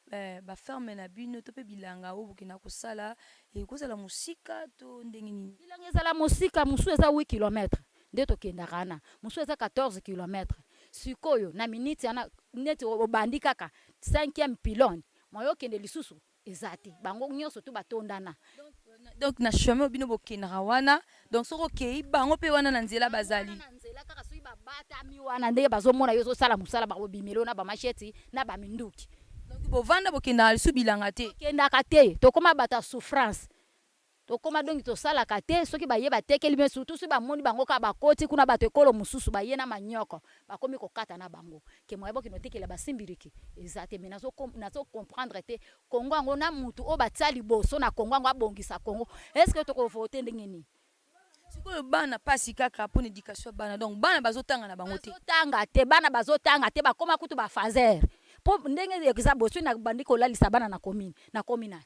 baferme na bino to mpe bilanga oyo bokenda kosala ekozala mosika to ndenge nini? Bilanga ezala mosika. Mosusu eza 8 km nde tokendaka wana, mosusu eza 14 km. Sikoyo na miniti wana, neti obandi kaka 5e pylône, moyo okende lisusu eza te. Bango nyonso tu batondana. Donc na chemin bino bokendaka wana, donc soki okei, bango mpe wana na nzela bazali? Na nzela kaka. Soki babatami wana, ndenge bazomona yo ozosala mosala, bakobimela na bamachette na baminduki. Donc bovanda, bokendaka lisusu bilanga te? Tokendaka te. Tokóma bato ya souffrance, tokóma. Donc tosalaka te. Soki baye batekeli me, surtout soki bamoni bango kaka bakoti kuna, bato ekolo mosusu baye na manyoko, bakomi kokata na bango ke moya bokende otekela basimbiriki eza te. Mais nazocomprendre te Kongo yango na mutu oyo batia liboso na Kongo yango abongisa Kongo. Est ce que tokovote ndenge nini? Sikoyo bana, pasi kaka mpona éducation ya bana. Donc bana bazotanga na bango te? Bazotanga te, bana bazotanga te. Bakóma kutu bafaser, mpo ndenge eza boye, soki nabandi kolalisa bana na commune, nakomi nani?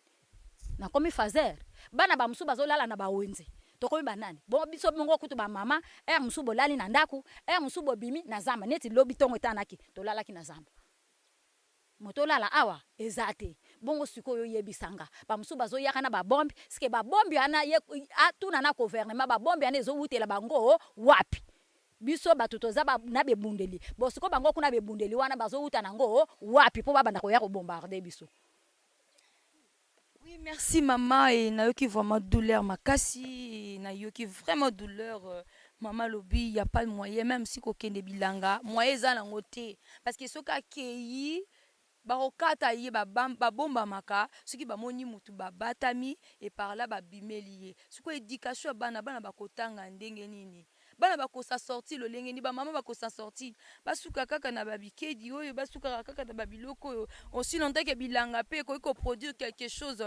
Nakomi faser. Bana bamosusu bazolala na bawenze. Tokomi banani? Bon, biso bongo kutu bamama, heure mosusu bolali na ndako, heure mosusu bobimi na zamba. Neti lobi ntongo etanaki, tolalaki na zamba. Moto olala awa eza te. Bongo sikoyo oyebisanga, bamosusu bazoyaka na babombe. Sike babombe wana, ye atuna na gouvernement, babombe wana ezowutela bango wapi? Biso bato toza na bebundeli. Bo sikoyo bango kuna, bebundeli wana bazowuta nango wapi mpo babanda koya kobombarde biso? Oui, merci maman. Et nayoki vraiment douleur makasi, nayoki vraiment douleur. Maman lobi y a pas de moyen, même si kokende bilanga, moyen eza nango te, parce que soki akei, bakokata ye. Babombamaka soki bamoni mutu babatami et par là babimeli ye. Sikoyo éducation ya bana, bana bakotanga ndenge nini? Bana bakosa sortir lolenge nini? Bamama bakosa sortir, basuka kaka na babikedi oyo, basukaka kaka na babiloko oyo. Aussi longtemps ke bilanga mpe ekoki koproduire quelque chose,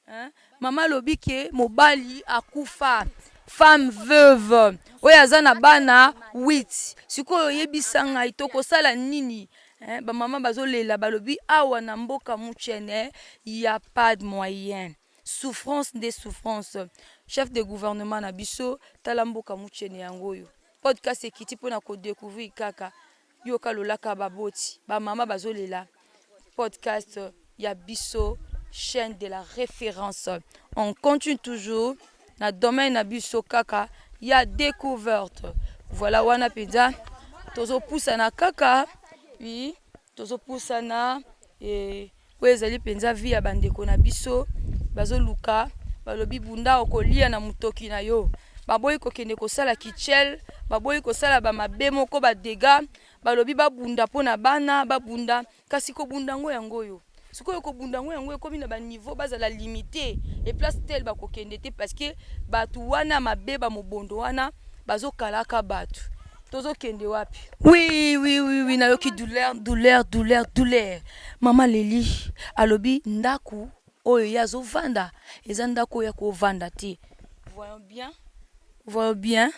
hein? Mama alobi ke mobali akufa, femme veuve oyo aza na bana 8. Sikoyo oyebisa ngai, tokosala nini, hein? Bamama bazolela, balobi awa na mboka Muchene ya pas de moyen, souffrance nde souffrance. Chef de gouvernement na biso, tala mboka Muchene yango oyo. Podcast ekiti mpona kodécouvrir kaka yoka lolaka baboti, bamama bazolela. Podcast ya biso, chaîne de la référence, on continue toujours na domaine na biso kaka ya découverte. Voilà, wana mpenza tozopusana kaka. Oui, tozopusana. E oyo ezali mpenza vie ya bandeko na biso bazoluka. Balobi bunda, okolia na motoki na yo. Baboyi kokende kosala kichel, baboyi kosala bamabe moko, badega. Balobi babunda mpo na bana, babunda. Kasi kobunda yango, yango oyo sikoyo kobunda yango, yango ekómi na baniveau bazala limité e place tel bakokende te, parce que bato wana mabe, bamobondo wana bazokalaka bato. Tozokende wapi? Oui, nayoki douleur, douleur, douleur, douleur. Mama leli, alobi ndako. oyo ye azovanda eza ndako oyo akovanda te. Voyons bien, voyons bien,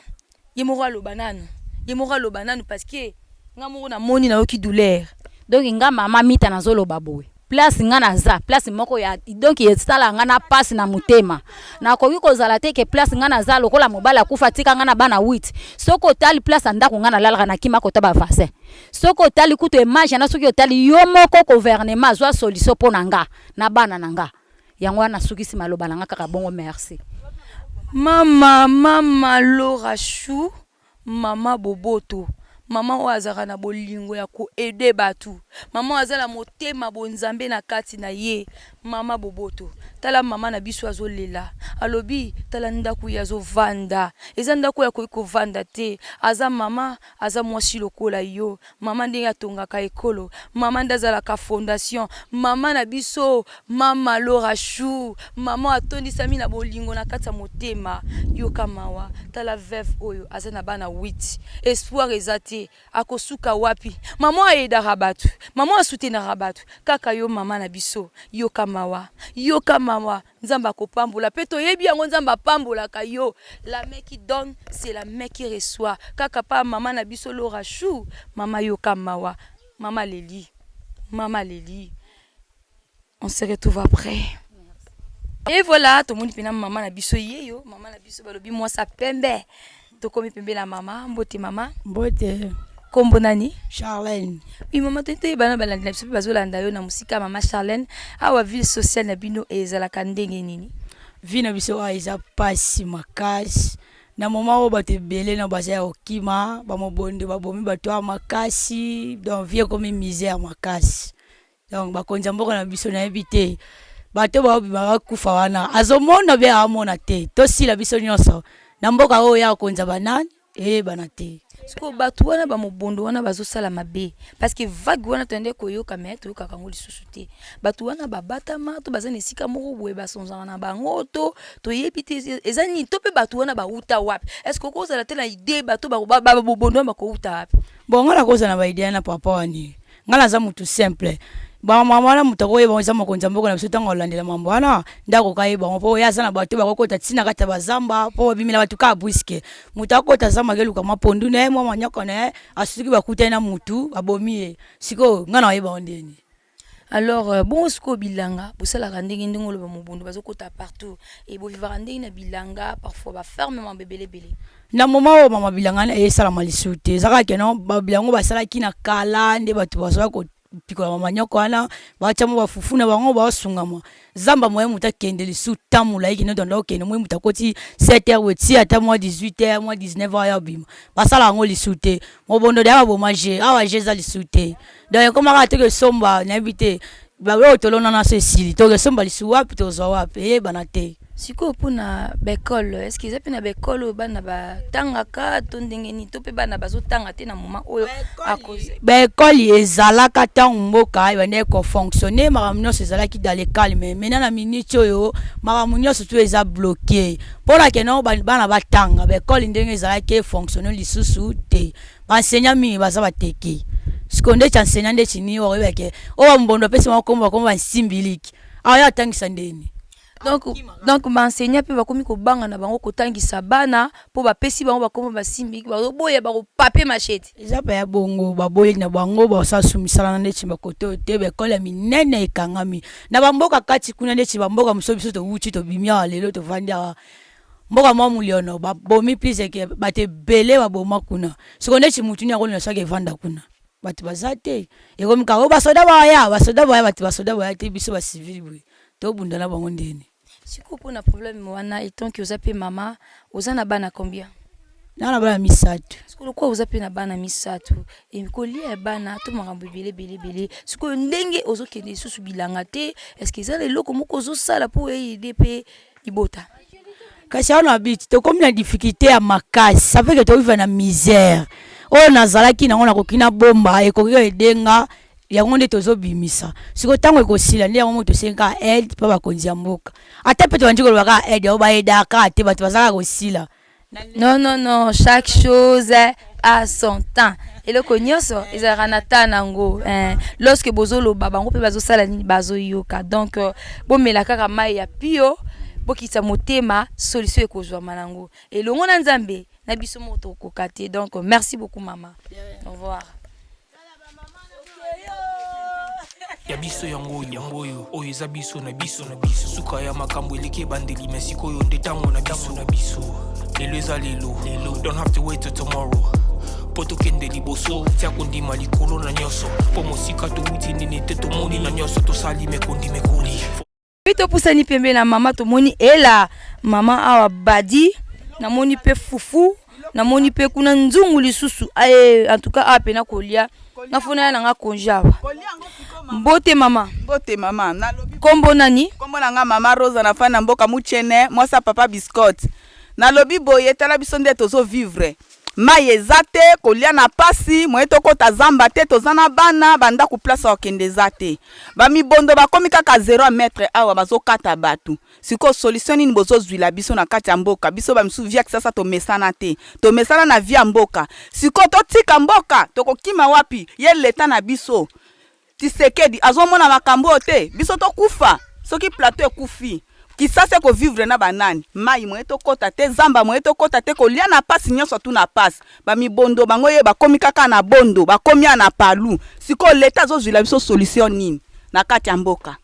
ye moko aloba nanu, ye moko aloba nanu parce que nga moko namoni nayoki douleur. Donc nga mama Mita nazoloba boye place nga naza place moko ya donc esala nga na pasi na motema nakoki kozala te ke place nga naza lokola mobali akufa atika nga na bana 8 soki otali place ya ndako nga nalalaka na kima kota ba vaccin soki otali kutu image na soki otali yo moko gouvernement azwa solution mpo na nga na bana na nga yango wana nasukisi maloba na nga kaka bongo merci. Mama mama Laura chou mama boboto mama oyo azalaka na bolingo ya ko aider batu mama oyo aza na motema bonzambe na kati na ye mama boboto tala mama na biso azo lela alobi tala ndaku ye azo vanda eza ndaku oyo akoki kovanda te aza mama aza mwasi lokola yo Mama ndenge atongaka ekolo, mama nde azalaka fondation, mama na biso mama Laura Chou, mama atondisami na bolingo na kati ya motema. Yoka mawa, tala veuve oyo aza na bana 8, espoir eza te, akosuka wapi? Mama a aidaka batu, mama a soutenaka batu, kaka yo mama na biso, yoka mawa, yoka mawa. Nzambe akopambola pe toyebi yango Nzambe apambolaka yo la main qui donne c'est la main qui reçoit kaka pa mama na biso Laura chou mama yoka mawa mama aleli mama aleli on se retrouve après et voilà tomoni pena mama na biso yeyo mama na biso balobi mwasa pembe Tokomi pembeni na mama. Mbote mama. Mbote. Kombo nani? Charlène. Oui mama, toyeba toyeba na balandi na biso mpe bazolanda yo na mosika mama Charlène. Awa ville sociale na bino ezalaka ndenge nini? Vie na biso awa eza pasi makasi. Na moment oyo bato ebele na baza ya kokima, ba mobondo babomi bato awa makasi, donc vie ekomi misère makasi. Donc bakonzi ya mboka na biso nayebi te bato baobima bakufa wana azomona be amona te tosila biso nyonso na mboka oyo ya konza banani eyebana te. Sikoyo bato wana ba mobondo wana bazosala mabe parce que vague wana toyande koyoka mais toyokaka yango lisusu te. Bato wana babatama to baza na esika moko boye basonzaka na bango to toyebi te eza nini to mpe bato wana bawuta wapi? Est ce que okozala te na idee bato ba mobondo wana bakowuta wapi? Bon nga nakozala na ba idee na papa wani Nga naza mutu simple. Ba mama wana mutu akoyeba ngo eza mokonzi ya mboka na biso tango akolandela mambo wana nde akoka yeba ngo po ye aza na bato bakokota ti na kati ya ba zamba po babimela bato kaka brusque. Mutu akota zamba akeluka mwa pondu na ye mwa manioko na ye asuki bakutani na mutu abomi ye sikoyo nga nakoyeba ngo ndeni? Alors euh, bongo sikoyo bilanga bosalaka ndenge ndenge oloba mobondo bazokota partout e bovivaka ndenge na bilanga parfois baferme mambo ebele ebele na moment oyo mama bilanga wana esalama lisusu te eza kaka keno babilango basalaki na kala nde bato bazwaka kopikola mamanioko wana batya mo bafufu na bango basungama zamba moye moto akende lisusu temps molai kende tondo okende moi moto akoti 7 heures boye ti ata mwa 18 heures mwa 19 heures ya obima basala yango lisusu te mobondo deya baboma je awa je eza lisusu te donc ekoma kaka toke somba nayebi te oyo tolona na so esili toke somba lisusu wapi tozwa wapi eyebana te sikoyo mpona baekole estce eza mpe na baekole oyo bana batangaka to ndenge nini to mpe bana bazotanga te na moment oyo baekole ezalaka ntango mboka ebandaki kofonctionne makambo nyonso ezalaki dans le calme maintenant na minute oyo makambo nyonso tu eza bloqué mpona keno bana batanga baekole ndenge ezalaki efonctionne lisusu te Ba enseignants mingi baza ba teke. Sikoyo ndeti enseignant ndeti nini okoyeba ke oyo ba mbondo apesi bango kombo bakoma ba nsimbiliki. Awa ye atangisa ndeni. Donc donc ba enseignants pe bakomi kobanga na bango kotangisa bana po bapesi bango bakoma ba simbiliki bazoboya bakopape machette. Eza pa ya bongo baboyi na bango basala su misala na ndeti ba kote oyo te ba ecole ya minene ekangami na ba mboka kati kuna ndeti ba mboka mosusu biso towuti tobimi awa lelo tovandi awa Mboka mwa muliono ba bomi plus que bato ebele ba boma kuna sikoyo ndeti mutu nini akolinga soki evanda kuna bato baza te ekomi kaka o basoda baya basoda baya bato basoda baya te biso ba civil boye tobunda na bango ndeni. Sikoyo pona problème wana etant que oza pe mama oza na bana combien? Naza na bana misatu. Sikoyo lokola oza pe na bana misatu kolia ya bana to makambo ebele ebele ebele sikoyo ndenge ozokende lisusu bilanga te est ce que eza na eloko moko ozosala po aider pe libota. Kasi awa na biti tokomi na difficulté ya makasi ça fait que toviva na misère oyo nazalaki nango nakoki nabomba ekoki koede nga yango nde tozobimisa sikoyo ntango ekosila nde yango moto tosengi kaka aide mpa bakonzi ya mboka ata mpe tobandi koloba kaka aide yango baedaka kaka te bato baza kaka kosila. Non, non, non, chaque chose a son temps. Eloko nyonso ezalaka na temps nango. Eh, lorsque bozoloba bango mpe bazosala nini bazoyoka. Donc euh, bomela kaka mai ya pio, bokitisa motema, solution ekozwama nango. Elongo na Nzambe na biso moko tokokoka te. Donc merci beaucoup maman. Au revoir. Ya biso yango oyo yango oyo oyo eza biso na biso na biso suka ya makambo eleki ebandeli me sikoyo nde ntango na biso na biso lelo eza lelo lelo don't have to wait till tomorrow mpo tokende liboso tia kondima likolo na nyonso mpo mosika towuti nini te tomoni na nyonso tosali mekondima ekoli Puis topusani pembe na mama tomoni ela mama awa badi namoni pe fufu namoni pe kuna nzungu lisusu aye en tout cas awa pena kolia nafona ya nanga konje awa mbote mama mbote mama nalobi kombo nani kombo na nga mama Rosa na fani na mboka Muchene mwasi ya papa Biscotte nalobi boye tala biso nde tozo vivre Mayi eza te, kolia na pasi, moyen tokota zamba te, toza na bana, ba ndaku place ya kokende eza te. Ba mibondo bakomi kaka zero ya mètre awa bazo kata batu. Sikoyo solution nini bozo zuila biso na kati ya mboka? Biso ba misusu vie ya kisasa tomesana te. Tomesana na vie ya mboka. Sikoyo totika mboka? Tokokima wapi? Ye l'etat na biso Tshisekedi azo mona makambo oyo te? Biso to kufa soki plateau ekufi kisasa eko vivre na ba nani? Mayi moyen to kota te, zamba moyen to kota te, kolia na pasi nionso tout na pasi. Ba mibondo bango ye bakomi kaka na bondo, bakomi awa na palu. Sikoyo l'etat azo zuila biso solution nini na kati ya mboka?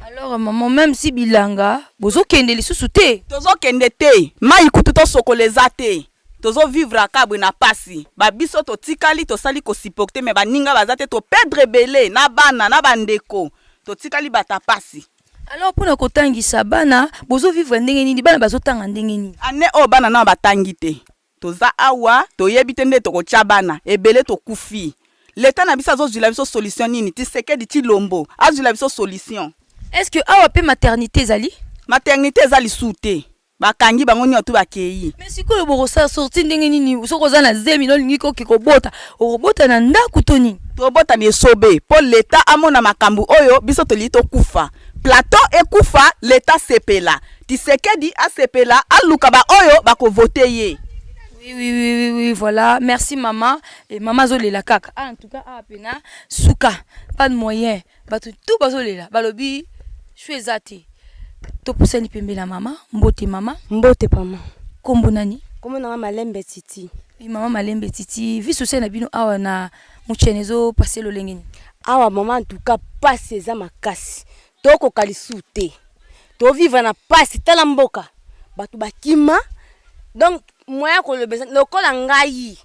Alors maman meme si bilanga bozo kende lisusu te? Tozo kende te, mayi kutu to sokola eza te. Tozo vivre aka boye na pasi ba biso totikali tosali ko supporter mais baninga baza te to perdre ebele na bana na ba ndeko totikali bata pasi. Alors pona kotangisa bana bozo vivre ndenge nini bana bazo tanga ndenge nini? Annee oyo bana nanu batangi te toza awa toyebi te nde tokotia bana ebele tokufi l'etat na biso azozuila biso solution nini Tshisekedi tshilombo azuila biso solution. Est ce que awa pe maternite ezali? Maternite eza lisusu te Bakangi bango nioto tout bakeyi. Mais sikoyo bokosala sortie ndenge nini soki oza na zemi na olingi koke kobota okobota na ndaku to nini? Tobota na esobe po l'etat amona makambu oyo biso tolingi tokufa plateau ekufa l'etat asepela thisekedi asepela aluka ba oyo bako vote ye. Oui oui oui oui oui voilà merci maman et maman azolela kaka ah en tout cas ah pena suka pas de moyen Bato tout bazolela balobi choix eza te. Topusani pembe na mama. Mbote mama. Mbote pama. Kombo nani? Kombo na nga Malembe Titi. Oui, mama Malembe Titi, vie sociale na bino awa na Muchene ezo passer lolenge nini? Awa mama en tout cas pasi eza makasi. Tokoka lisusu te. To vivre na pasi tala mboka. Bato bakima donc moyen ya koloba eza lokola ngai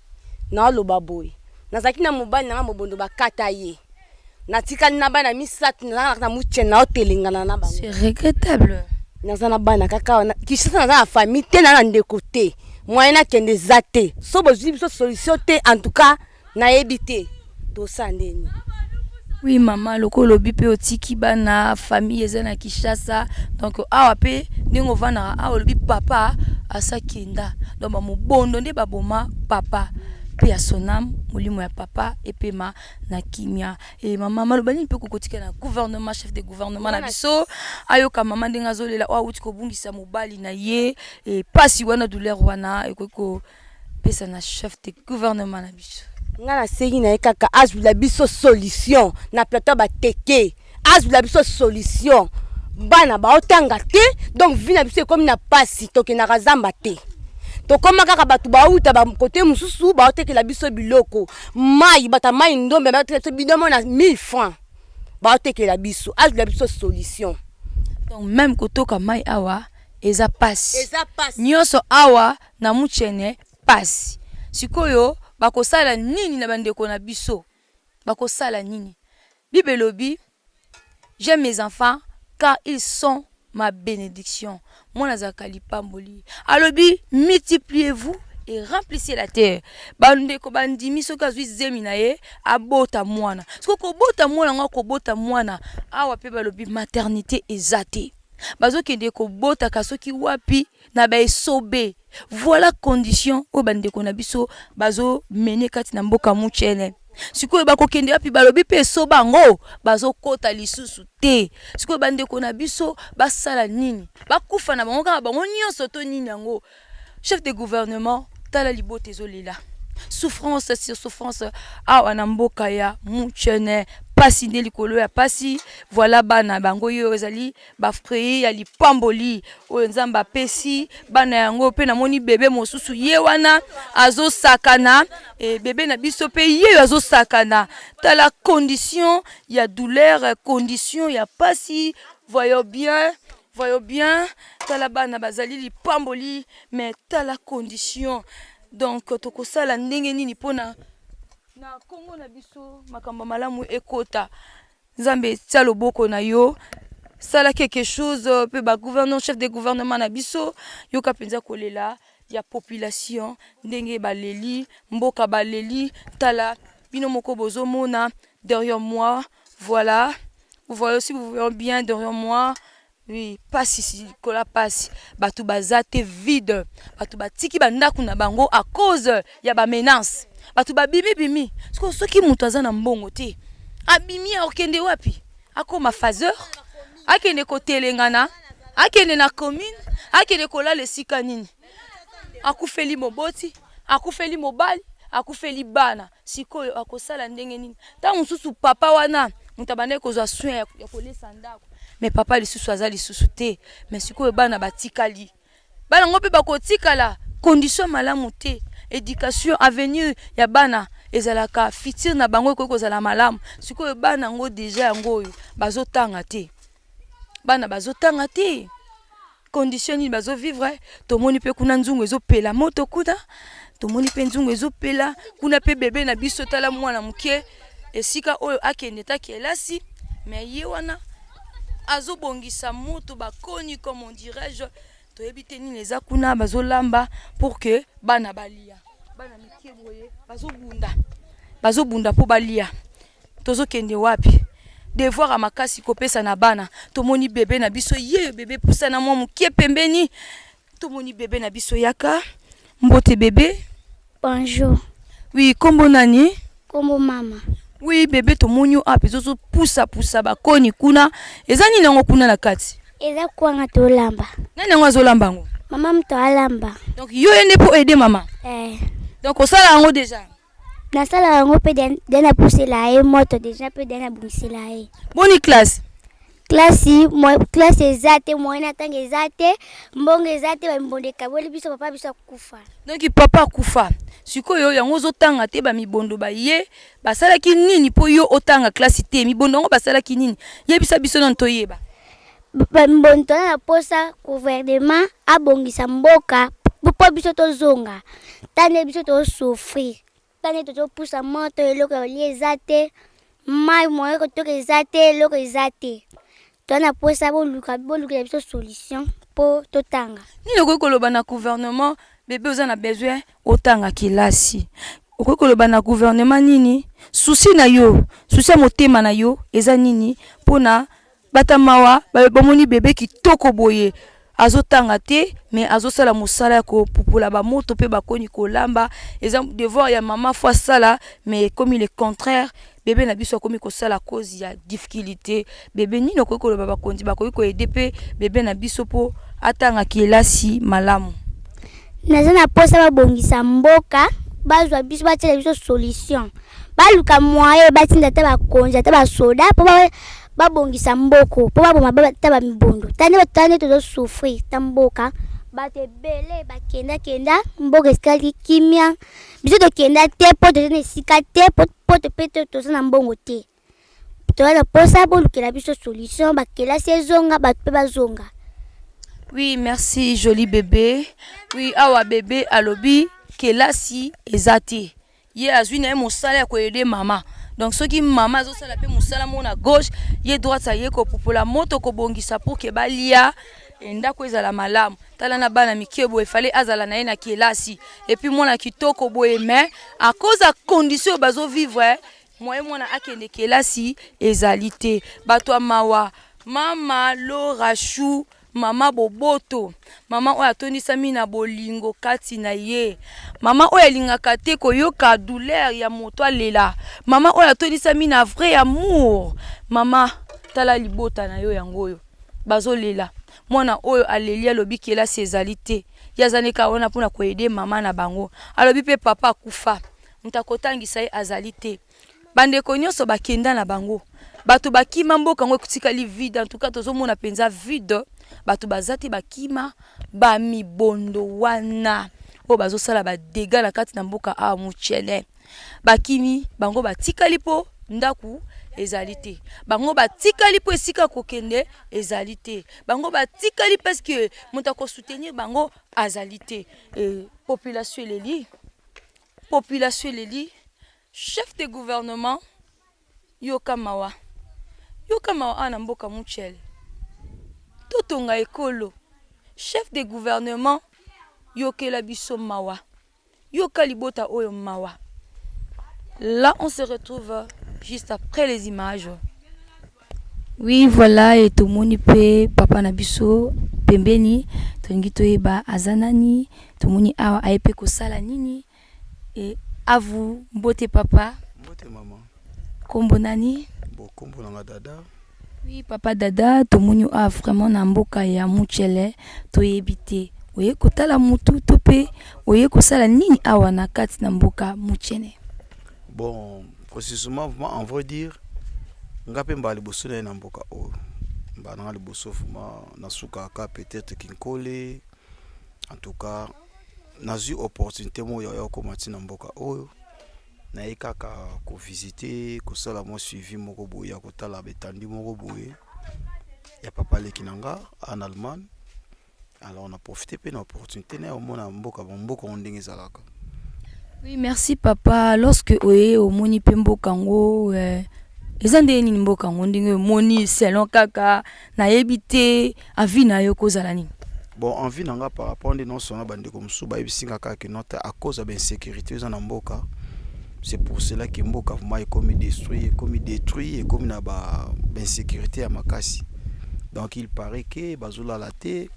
naoloba boye nazalaki na mobali na ngai mobondo bakata ye natikali na bana misatu nazalaka na muchene naotelengana na bango. C'est regrettable. Naza na bana kaka wana Kinshasa naza na famille te na na ndeko te moyen nakende eza te so bozwi biso solution te en tout cas nayebi te tosala nde nini. Oui maman lokola olobi pe otiki bana famille eza na Kinshasa donc awa pe ndenge ovandaka awa olobi papa asi akenda donc ba mobondo nde baboma papa pe ya son ame molimo ya papa epema na kimia e mama maloba nini mpe kokotika na gouvernement chef de gouvernement na biso ayoka mama ndenge azolela oyo awuti kobungisa mobali na ye e pasi wana douleur wana ekoki kopesa na chef de gouvernement na biso nga nasengi na ye kaka azwila biso solution na plateau ya bateke azwila biso solution bana baotanga te donc vie na biso ekomi na pasi tokendaka zamba te tokoma kaka bato bauta bakote mosusu baotekela biso biloko mai bato ya mai ndombe baotekela biso bidomo na 1000 francs baotekela biso azwila biso solution donc meme kotoka mai awa eza pasi nyonso awa na muchene pasi sikoyo bakosala nini na bandeko na biso bakosala nini Bible elobi j'aime mes enfants car ils sont ma benediction mwana azalaka lipamboli alobi multipliez vous et remplissez la terre bandeko bandimi soki azwi zemi na ye abota mwana soki kobota mwana yango akobota mwana awa mpe balobi maternité eza te bazokende kobotaka soki wapi na ba esobe voilà condition oyo bandeko na biso bazo mene kati na mboka muchene sikoyo bakokende wapi balobi mpe esoba yango bazokota lisusu te sikoyo bandeko na biso basala nini bakufa na bango kaka bango nyonso to nini yango. Chef de gouvernement, tala libota ezolela. Souffrance sur souffrance awa na mboka ya Mutshene, pasi nde likolo ya pasi. Voilà bana bango yo ezali ba fruits ya lipamboli oyo Nzambe apesi bana yango. Pe namoni bebe mosusu ye wana azosakana, e bebe na biso pe ye azosakana. Tala condition ya douleur, condition ya pasi. Voyons bien, voyons bien, tala bana bazali lipamboli, mais tala condition. Donc tokosala ndenge nini pona na Congo na biso makambo malamu ekota? Nzambe tia loboko na yo, sala quelque chose pe ba gouverneur, chef de gouvernement na biso, yoka penza kolela ya population ndenge baleli, mboka baleli. Tala bino moko bozomona derrière moi, voilà, vous voyez aussi, vous voyez bien derrière moi. Oui, pasi likola pasi, bato baza te, vide, bato batiki bandako na bango à cause ya ba menaces. Bato babimi bimi. Sikoyo soki moto aza na mbongo te, abimi akokende wapi? Akoma phaseur, akende kotelengana, akende na commune, akende kolala esika nini? Akufeli moboti, akufeli mobali, akufeli bana. Sikoyo akosala ndenge nini? Ntango mosusu papa wana moto abandaki kozwa soin ya kolesa ndako, mais papa lisusu aza lisusu te. Mais sikoyo bana batikali, bana yango mpe bakotikala condition malamu te. Education, avenir ya bana ezalaka futur na bango ekoki kozala malamu. Sikoyo bana yango deja yango oyo bazotanga te, bana bazotanga te, condition nini bazovivre? Tomoni mpe kuna nzungu ezopela moto kuna, tomoni mpe nzungu ezopela kuna mpe bebe na biso, tala mwana moke esika oyo akende ta kelasi, mais ye wana azobongisa moto bakoni comme on dirait-je, toyebi te nini eza kuna bazolamba pour que bana balia. Bana mike boye bazobunda, bazobunda mpo balia. Tozokende wapi? Devoir ya makasi kopesa na bana. Tomoni bebe na biso ye, bebe pusana mwa moke pembeni. Tomoni bebe na biso, yaka. Mbote bebe. Bonjour. Oui, kombo nani? Kombo mama. Oui bebe, tomoni yo awa mpenza ozopusa pusa bakoni kuna. Eza nini yango kuna na kati? Eza kwanga tolamba. Nani yango azolamba yango? Mama moto alamba. Donc yo ye nde mpo aider mama? Eh. Donc osala yango deja? Nasala yango mpe de napusela ye moto deja mpe de nabongisela ye. Boni classe? Classe, classe eza te, moyen na tanga eza te, mbongo eza te, bambondo ekaboli biso, papa biso akufa. Donc papa akufa. Sikoyo yango ozotanga te, bamibondo baye basalaki nini mpo yo otanga classe te? Mibondo yango basalaki nini? Yebisa biso nanu toyeba. Bamibondo toza na posa gouvernement abongisa mboka mpo biso tozonga. Ta nde biso tozosouffrir, ta nde tozopusa moto, eloko ya kolia eza te, mai moyen kotoka eza te, eloko eza te. Toza na posa boluka bolukela biso solution mpo totanga. Nini okoki koloba na gouvernement? Bebe oza na besoin otanga kelasi, okoki koloba na gouvernement nini? Souci na yo, souci ya motema na yo eza nini mpona bata mawa? Bamoni bebe kitoko boye azotanga te, mais azosala mosala ya kopupola bamoto mpe bakoni kolamba. Eza devoir ya mama fo asala, mais ekomi le contraire. Bebe na biso akomi kosala cause ya difficulté. Bebe, nini okoki koloba bakonzi bakoki koaider mpe bebe na biso mpo atanga kelasi malamu? Naza na posa babongisa mboka, bazwa biso, batiela biso solution, baluka moyen batinda ata bakonzi ata basoda mpo babongisa mboko, mpo baboma ata bamibondo. Ta nde tozosouffrir ta mboka, bato ebele bakendakenda, mboka esikali kimia, biso tokenda te mpo toza na esika te, mpo mpe toza na mbongo te. Toza na posa bolukela biso solution, bakelasi ezonga, bato mpe bazonga. Oui, merci joli bébé. Oui, awa bébé alobi kelasi eza te, ye azwi na ye mosala ya koaider mama. Donc soki mama azosala mpe mosala moko na gauche, ye droite aye kopupola moto, kobongisa pour ke balia, ndako ezala malamu. Tala na bana mike boye, fale azala na ye na kelasi, et puis mwana kitoko boye, mais à cause ya condition oyo bazovivre, moye mwana akende kelasi ezali te. Bato ya mawa, mama Laura Chou, mama boboto, mama oyo atondisami na bolingo kati na ye, mama oyo alingaka te koyoka douleur ya moto alela, mama oyo atondisami na vrai amour. Mama, tala libota na yo yango oyo bazolela. Mwana oyo aleli, alobi kelasi ezali te. Ye aza nde kaka wana mpo na ko aider mama na bango. Alobi mpe papa akufa, moto akotangisa ye azali te. Bandeko nyonso bakenda na bango, bato bakima mboka yango etikali vide. En tout cas tozomona mpenza vide, bato baza te, bakima ba mibondo wana oyo bazosala ba dégâts na kati na mboka awa Mutshene. Bakimi bango batikali mpo ndako ezali te, bango batikali mpo esika kokende ezali te, bango batikali parce que moto akosoutenir bango azali te. E, population eleli, population eleli. Chef de gouvernement yoka mawa, yoka mawa awa na mboka Mutshele totonga ekolo. Chef de gouvernement yokela biso mawa, yoka libota oyo mawa. Là on se retrouve juste après les images. Oui voilà et tomoni pe papa na biso pembeni tolingi toyeba aza nani tomoni awa aye pe kosala nini et à vous mbote papa. Mbote maman. Kombo nani? Bon kombo na nga Dada. Oui papa Dada tomoni yo awa vraiment na mboka ya Mutshele toyebi te oye kotala mutu to pe oye kosala nini awa na kati na mboka Mutshene? Bon precisement vraiment en vrai dire nga pe mbala liboso naye na mboka oyo mbala nanga liboso vraiment nasukaka peut-être Kinkole en tout cas nazwi opportunité moko ya kokoma ti na mboka oyo naye kaka ko visiter kosala mwa suivi moko boye ya kotala betandi moko boye ya papa leki na nga en Allemagne alors na profite mpe na opportunité naye omona mboka mboka yango ndenge ezalaka. Oui merci papa lorsque oye omoni mpe mboka yango eh, eza ndenge nini mboka yango ndenge omoni selon kaka nayebi te avis na yo kozala nini? Bon envie na nga par rapport nde nyonso na bandeko mosusu bayebisi nga kaka ke note à cause ya bainsécurité eza na mboka c'est pour cela que mboka vraiment ekomi détruit ekomi détruit ekomi na ba bainsécurité ya makasi donc il paraît que bazolala te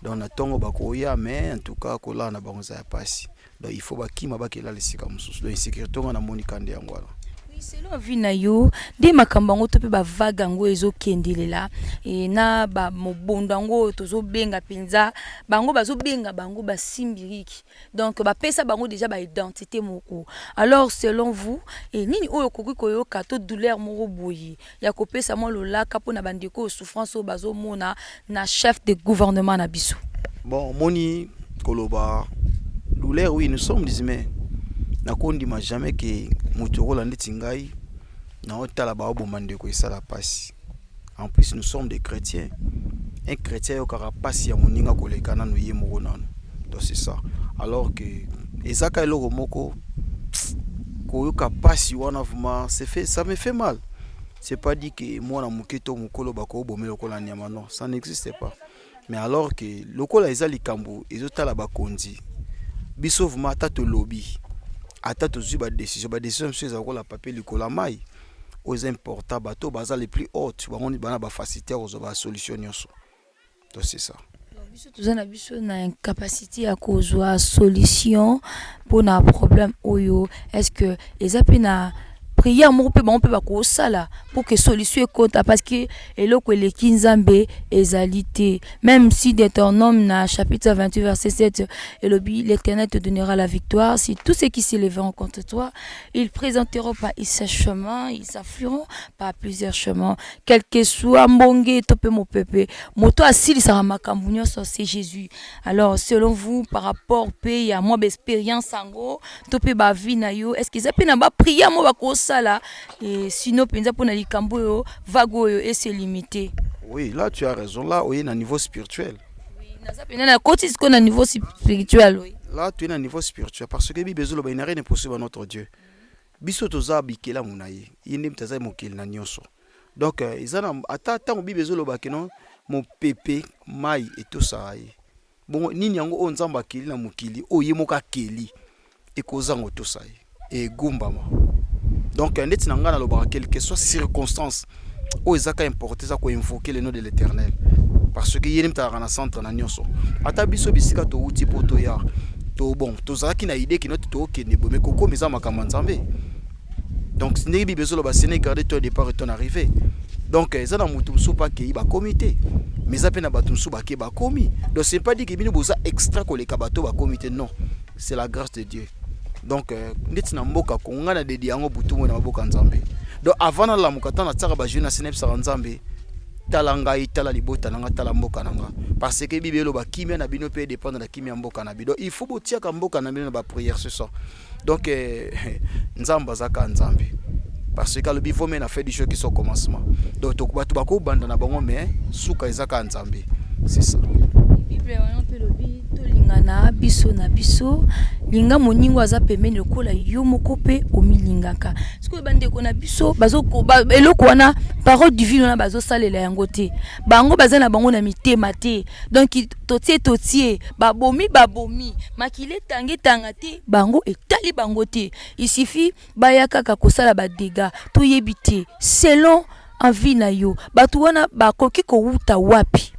donc na ntongo bakoya mais en tout cas kolala na bango eza ya pasi donc il faut bakima bakelala esika mosusu donc insécurité nga namoni kande yango wana. Oui, selon avis na yo nde makambo yango to mpe bavague yango ezokendelela e, na bamobondo yango oyo tozobenga mpenza bango bazobenga bango basimbiriki donc bapesa bango déjà baidentité moko alors selon vous e, nini oyo okoki koyoka to douleur moko boye ya kopesa mwa lolaka mpo na bandeko oyo souffrance oyo bazomona na chef de gouvernement na biso? Bon omoni koloba douleur oui nous sommes des humains nakondima jamais ke moto okola ndeti ngai naotala baoboma ndeko esala pasi en plus nous sommes des chrétiens un chrétien ayokaka pasi ya moninga koleka nanu ye moko nanu donc c'est ça alors que ezaka eloko moko koyoka pasi wana vraiment c'est fait ça me fait mal c'est pas dit que mwana moke to mokolo bakoboma lokola nyama non ça n'existe pas mais alors que lokola eza likambo ezotala bakonzi biso vraiment ata tolobi ata tozwi badécision badécision mosusu eza lokola papier likolo ya mai oyo eza important bato baza les plus hautes bango bana bafacilité ya kozwa basolution nyonso donc c'est ça. Biso toza na biso na incapacité ya kozwa solution mpona problème oyo est ce que eza mpe na prière moko mpe bango mpe bakosala pour que solution ekota parce que eloko eleki nzambe ezali te même si Deutéronome na chapitre 28 verset 7 elobi l'éternel te donnera la victoire si tout ce qui s'élèveront contre toi ils présenteront par un chemin ils s'afflueront par plusieurs chemins quel que soit mbonge to mpe mopepe moto asilisaka makambo nyonso c'est Jésus alors selon vous par rapport mpe ya mwa baexpérience yango to mpe baavis na yo est ce que eza mpe na baprière mo bakosala sinon mpenza mpona likambo oyo vague oyo ese limité? Oui, là tu as raison, là oye na niveau spirituel. Naza mpenza na koti sikoyo na niveau spirituel oyo. Là tu es na niveau spirituel parce que Bible ezoloba il n'y a rien impossible à notre Dieu. Biso toza bikelamu na ye, ye nde moto aza mokili na nyonso donc eza na ata ntango Bible ezoloba ke non mopepe mai etosaka ye bongo nini yango oyo Nzambe akeli na mokili oyo ye moko akeli ekozanga otosa ye egumbama donc ndeti na ngai nalobaka quelque soit circonstance oyo ezaka importe eza koinvoquer le nom de l'éternel parce que ye nde moto azalaka na centre na nyonso ata biso bisika towuti mpo toya to bon tozalaki na idée kino tokende boye mais kokoma eza makambo ya Nzambe donc ndenge Bible ezoloba sene garde ton départ et ton arrivée donc eza na motu mosusu mpo akei bakomi te. Mais eza mpe na bato mosusu bake bakomi. Donc c'est pas dit que bino boza extra koleka bato bakomi te, non, c'est la grâce de Dieu. Donc ndeti na mboka Kongo, ngai na dedi yango butu moi na maboka Nzambe. Donc avant nalamuka, ntango natiaka bajeune na se, nayebisaka Nzambe: tala ngai, tala libota na nga, tala mboka na nga, parce que Bible eloba kimia na bino mpe dépendre na kimia mboka na bino. Donc il faut botiaka mboka na bino na baprière, ce soir. Donc Nzambe aza kaka Nzambe, parce que alobi vaut mieux na fait du chose qui sont commencement. Donc bato bakobanda na bango, mais suka eza kaka Nzambe, c'est ça. Bible wana mpe elobi tolingana biso na biso, linga moningo aza pembeni lokola yo moko mpe omilingaka. Sikoyo bandeko na biso eloko wana, parole divine wana, bazosalela yango te. Bango baza na bango na mitema te. Donc totie totie, babomi babomi, makili etanga etanga te, bango etali bango te. Il suffit baya kaka kosala badégâts. Toyebi te, selon envie na yo, bato wana bakoki kowuta wapi?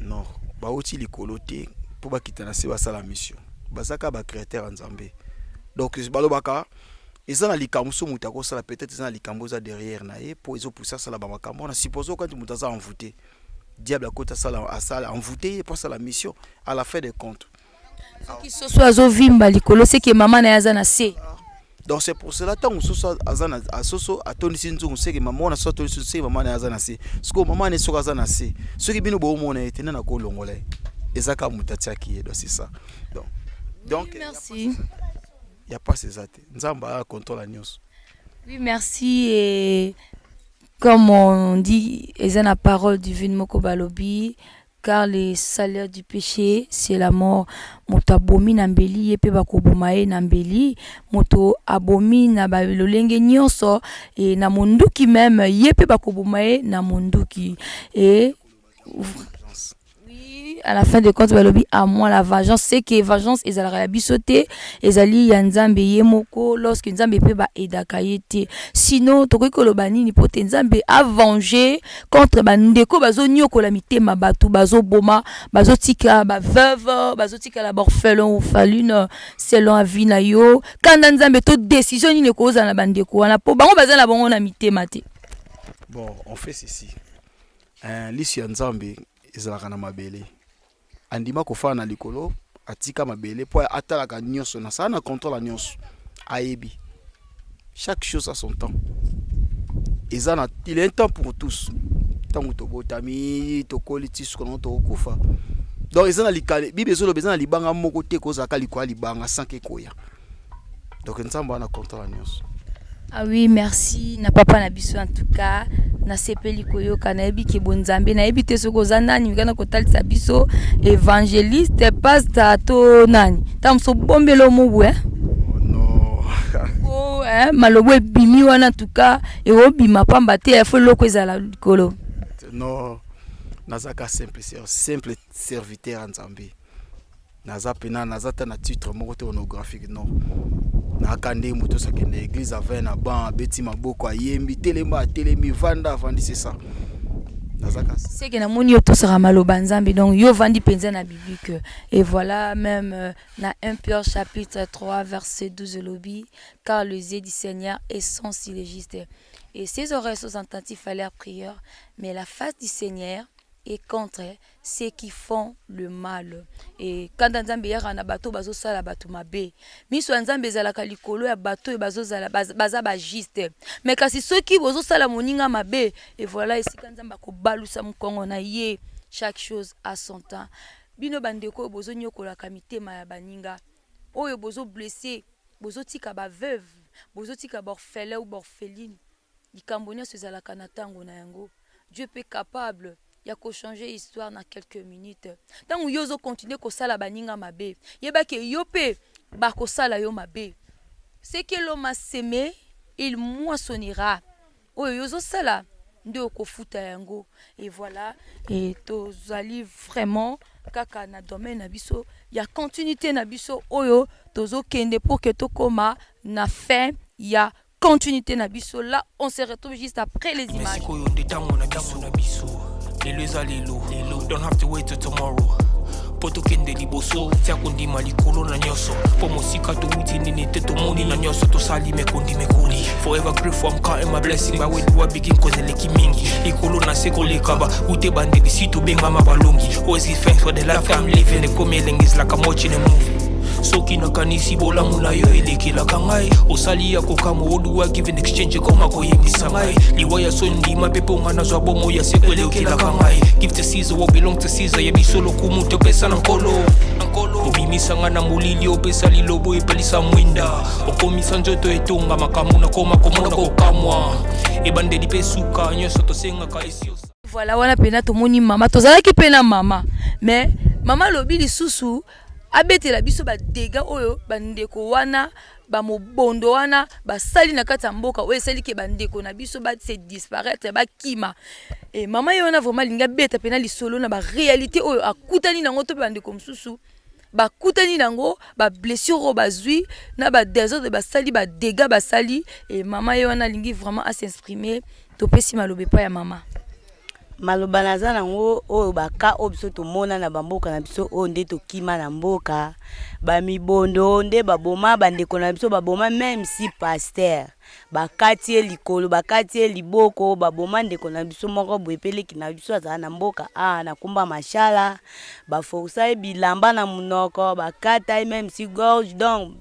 Non, bauti likolo te mpo bakita na se basala mission. Baza kaka bacréateur ya Nzambe. Donc balobaka eza na likambo so moto akosala, peut-être eza na likambo eza derrière na ye mpo ezopusa asala bamakambo wana. Suppose okati moto aza envoûté, diable akoti asala, asala envoûté ye mpo asala mission. À la fin de compte, soki soso azovimba likolo, seke mama na ye aza na se. Donc c'est pour cela, ntango mosusu aza na soso atondisi nzungu, seke mama wana so atondisi, seke mama na ye aza na se. Sikoyo mama na ye soki aza na se, soki bino boomona ye te, nde nakolongola ye? Eza kaka moto atiaki ye. Donc c'est ça. Donc Oui, merci. Ya pasi eza te, Nzambe aya contrôle nyonso. Oui, merci. Et comme on dit, eza na parole divine moko balobi: car le salaire du péché, c'est la mort. Moto abomi na mbeli, ye mpe bakoboma ye na mbeli. Moto abomi na balolenge nyonso e na monduki même, ye mpe bakoboma ye na monduki. Et oui, à la fin de compte balobi: à moi la vengeance. C'est que vengeance ezalaka ya biso te, ezali ya Nzambe ye moko. Lorsque Nzambe mpe baaidaka ye te, sinon tokoki koloba nini mpo te Nzambe avenger contre bandeko bazoniokola mitema bato, bazoboma, bazotika baveuve, bazotikala baorphelin, orpheline? Selon avis na yo, kanda Nzambe to décision nini ekozala na bandeko wana, mpo bango baza na bango na mitema te? Bon, on fait ceci: liso ya Nzambe ezalaka na mabele. Andima kofanda na likolo, atika mabele mpo atalaka nyonso, nasala na contrôle ya nyonso, ayebi. Chaque chose a son temps. Eza na, il est un temps pour tous. Ntango tobotami, tokoli ti suka nango tokokufa. Donc eza na likale, Bible ezoloba eza na libanga moko te kozalaka likolo ya libanga sans ke ekoya. Donc Nzambe wana contrôle ya nyonso. Ah oui, merci na papa na biso. En tout cas nasepeli koyoka. Nayebi ke bonzambe, nayebi te soki oza nani kana kotalisa biso, évangéliste, pasteur to nani. Ntango mosu obombela omobu, eh? Non. Po eh, malobo ebimi wana, en tout cas ekobima pamba te, fo eloko ezala likolo. Non, nazaka simple serviteur ya Nzambe. Naza mpena, naza ta na titre moko te honorifique, non. Nayaka ndenge moto nyonso akende église, avai na ban, abeti maboko, ayembi, telema, atelemi, vanda, avandi, c'est ça. Nazaka Seke namoni yo tosaka maloba Nzambe, donc yo ovandi mpenza na biblique. Et voilà, même na 1 Pierre chapitre 3 verset 12 elobi: car les yeux du Seigneur est sensible et juste et ses oreilles sont attentifs à leur prière, mais la face du Seigneur est contre ceux qui font le mal. E kanda Nzambe eyaka na bato bazosala bato mabe. Miso ya Nzambe ezalaka likolo ya bato oyo bazozala baza bajuste, mais kasi soki bozosala moninga mabe, et voilà esika Nzambe akobalusa mokongo na ye. Chaque chose a son temps. Bino bandeko oyo bozonyokolaka mitema ya baninga, oyo bozoblesser, bozotika baveuve, bozotika baorphelin ou baorpheline, likambo nyonso ezalaka na ntango na yango. Dieu peut capable ya kochanger histoire na quelques minutes. Ntango yo ozocontinuer kosala baninga mabe, yebaki yo mpe bakosala yo mabe. Ce que l'homme a semé, il moissonnera. Oyo yo ozosala nde okofuta yango. Et voilà, et tozali vraiment kaka na domaine na biso ya continuité na biso oyo tozokende pour que tokóma na fin ya continuité na biso. Là, on se retrouve juste après les images. Sikoyo nde ntango na biso na biso. Lelo eza lelo lelo, don't have to wait till tomorrow. Mpo tokende liboso, tia kondima likolo na nyonso. Mpo mosika towuti nini te tomoni na nyonso tosali me kondima ekoli. Forever grateful, I'm counting my blessing. By where do I begin? Cause eleki mingi. Likolo na se koleka ba ute bandeli si tobengama balongi. Always give thanks for the life I'm living. Ekomi elengi is like I'm watching a movie. Soki nakanisi bolamu na yo elekelaka ngai osali ya kokamwa oduwa give in exchange ekoma koyebisa ngai liwa ya soni ndima mpe mpo ngai nazwa bomoi ya seko elekelaka ngai give to Caesar what belong to Caesar ya biso lokumu topesa na nkolo obimisa ngai na molili opesa lilobo epelisa mwinda okomisa nzoto etonga makambo nakoma komona kokamwa ebandeli mpe suka nyonso tosengaka esi Voilà, wana pena tomoni mama tozalaki mpe na mama mais mama alobi lisusu abetela biso ba dégâts oyo bandeko wana bamobondo wana basali na kati ya mboka oyo esali ke bandeko na biso ba se disparaître bakima e mama ye wana vraiment alingi abeta mpena lisolo na baréalité oyo akutani nango to mpe bandeko mosusu bakutani nango bablessure oyo bazwi na badesordre basali badégâts basali e mama ye wana alingi vraiment as'exprimer topesi maloba epai ya mama. Maloba naza nango oyo ba cas oyo biso tomona na ba mboka na biso oyo nde tokima na mboka ba mibondo nde baboma ba ndeko na biso baboma meme si pasteur bakati ye likolo bakati ye liboko baboma ndeko na biso moko boye pe leki na biso azala na mboka awa na kombo ya mashala ba forsa ye bilamba na monoko bakata ye meme si gorge donc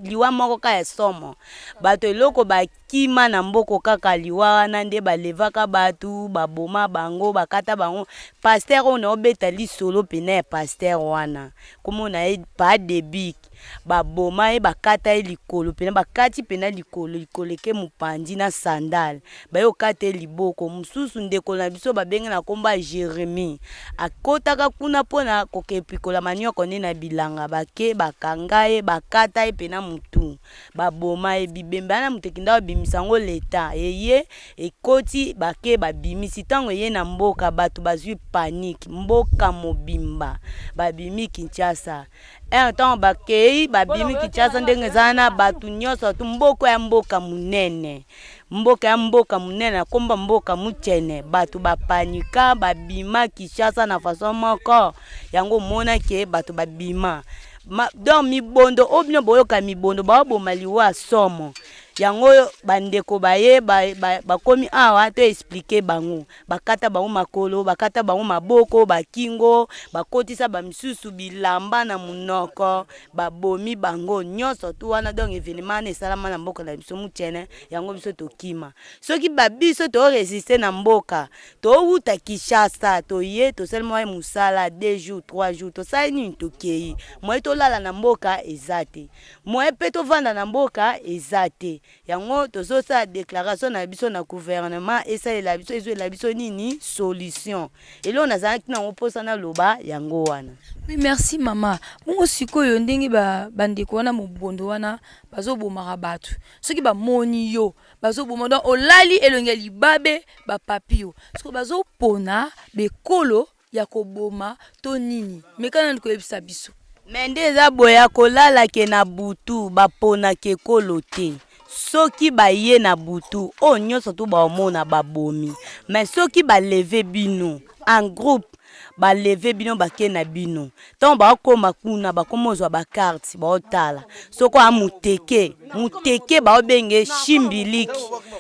liwa moko kaka ya somo bato eloko ba Kima na mboko kaka liwa wana nde ba levaka batu ba boma bango ba kata bango pasteur oyo nao beta lisolo pena ya pasteur wana kombo naye pa debic ba boma ye ba kata ye likolo pena ba kati pena likolo likolo eke mupanzi na sandal baye kokata ye liboko mususu ndeko na biso ba bengi na kombo ya jeremie akotaka kuna pona koke pikola manioko nde na bilanga bake ba kanga ye ba kata ye pena mutu Ba boma ye bibembe wana moto ekenda kobimisa yango l'etat eye ekoti bake babimisi tango eye na mboka bato bazui panique mboka mobimba babimi Kinshasa heure tango bakeyi babimi Kinshasa ndenge eza wana bato nyonso tu mboka ya mboka monene mboka ya mboka monene na kombo mboka mutshene bato ba panika babima Kinshasa na façon moko yango omona ke bato babima Ma, donc mibondo oyo bino boyoka mibondo baoboma liwa somo yango oyo bandeko baye bakomi ba, ba awa to explike bango bakata bango makolo bakata bango maboko bakingo bakotisa bamisusu bilamba na monoko babomi bango nyonso tu wana donc evenement wana esalama na mboka na biso mutshene yango biso tokima soki babiso to resiste na mboka Towuta Kinshasa toye tosali mwa musala deux jours trois jours tosali nini tokeyi moyen tolala na mboka eza te moyen pe tovanda na mboka eza te yango tozosala declaration na biso na gouvernement esalela biso ezwela biso nini solution eloko nazalaki nango mposa naloba yango wana. Oui merci mama bongo sikoyo ndenge ba bandeko wana mobondo wana bazobomaka bato soki bamoni yo bazo boma donc olali elongi ya libabe ba papi yo siko bazo pona bekolo ya koboma to nini meka nanu koyebisa biso. Mais nde eza boye ya kolala ke na butu ba ponaka ekolo te soki baye na butu oyo nionso tout baomona ba bomi mais soki ba leve bino en groupe ba leve bino bake na bino ntango bakoma kuna bakoma ozwa ba carte baotala soki oa muteke muteke baobenge shimbiliki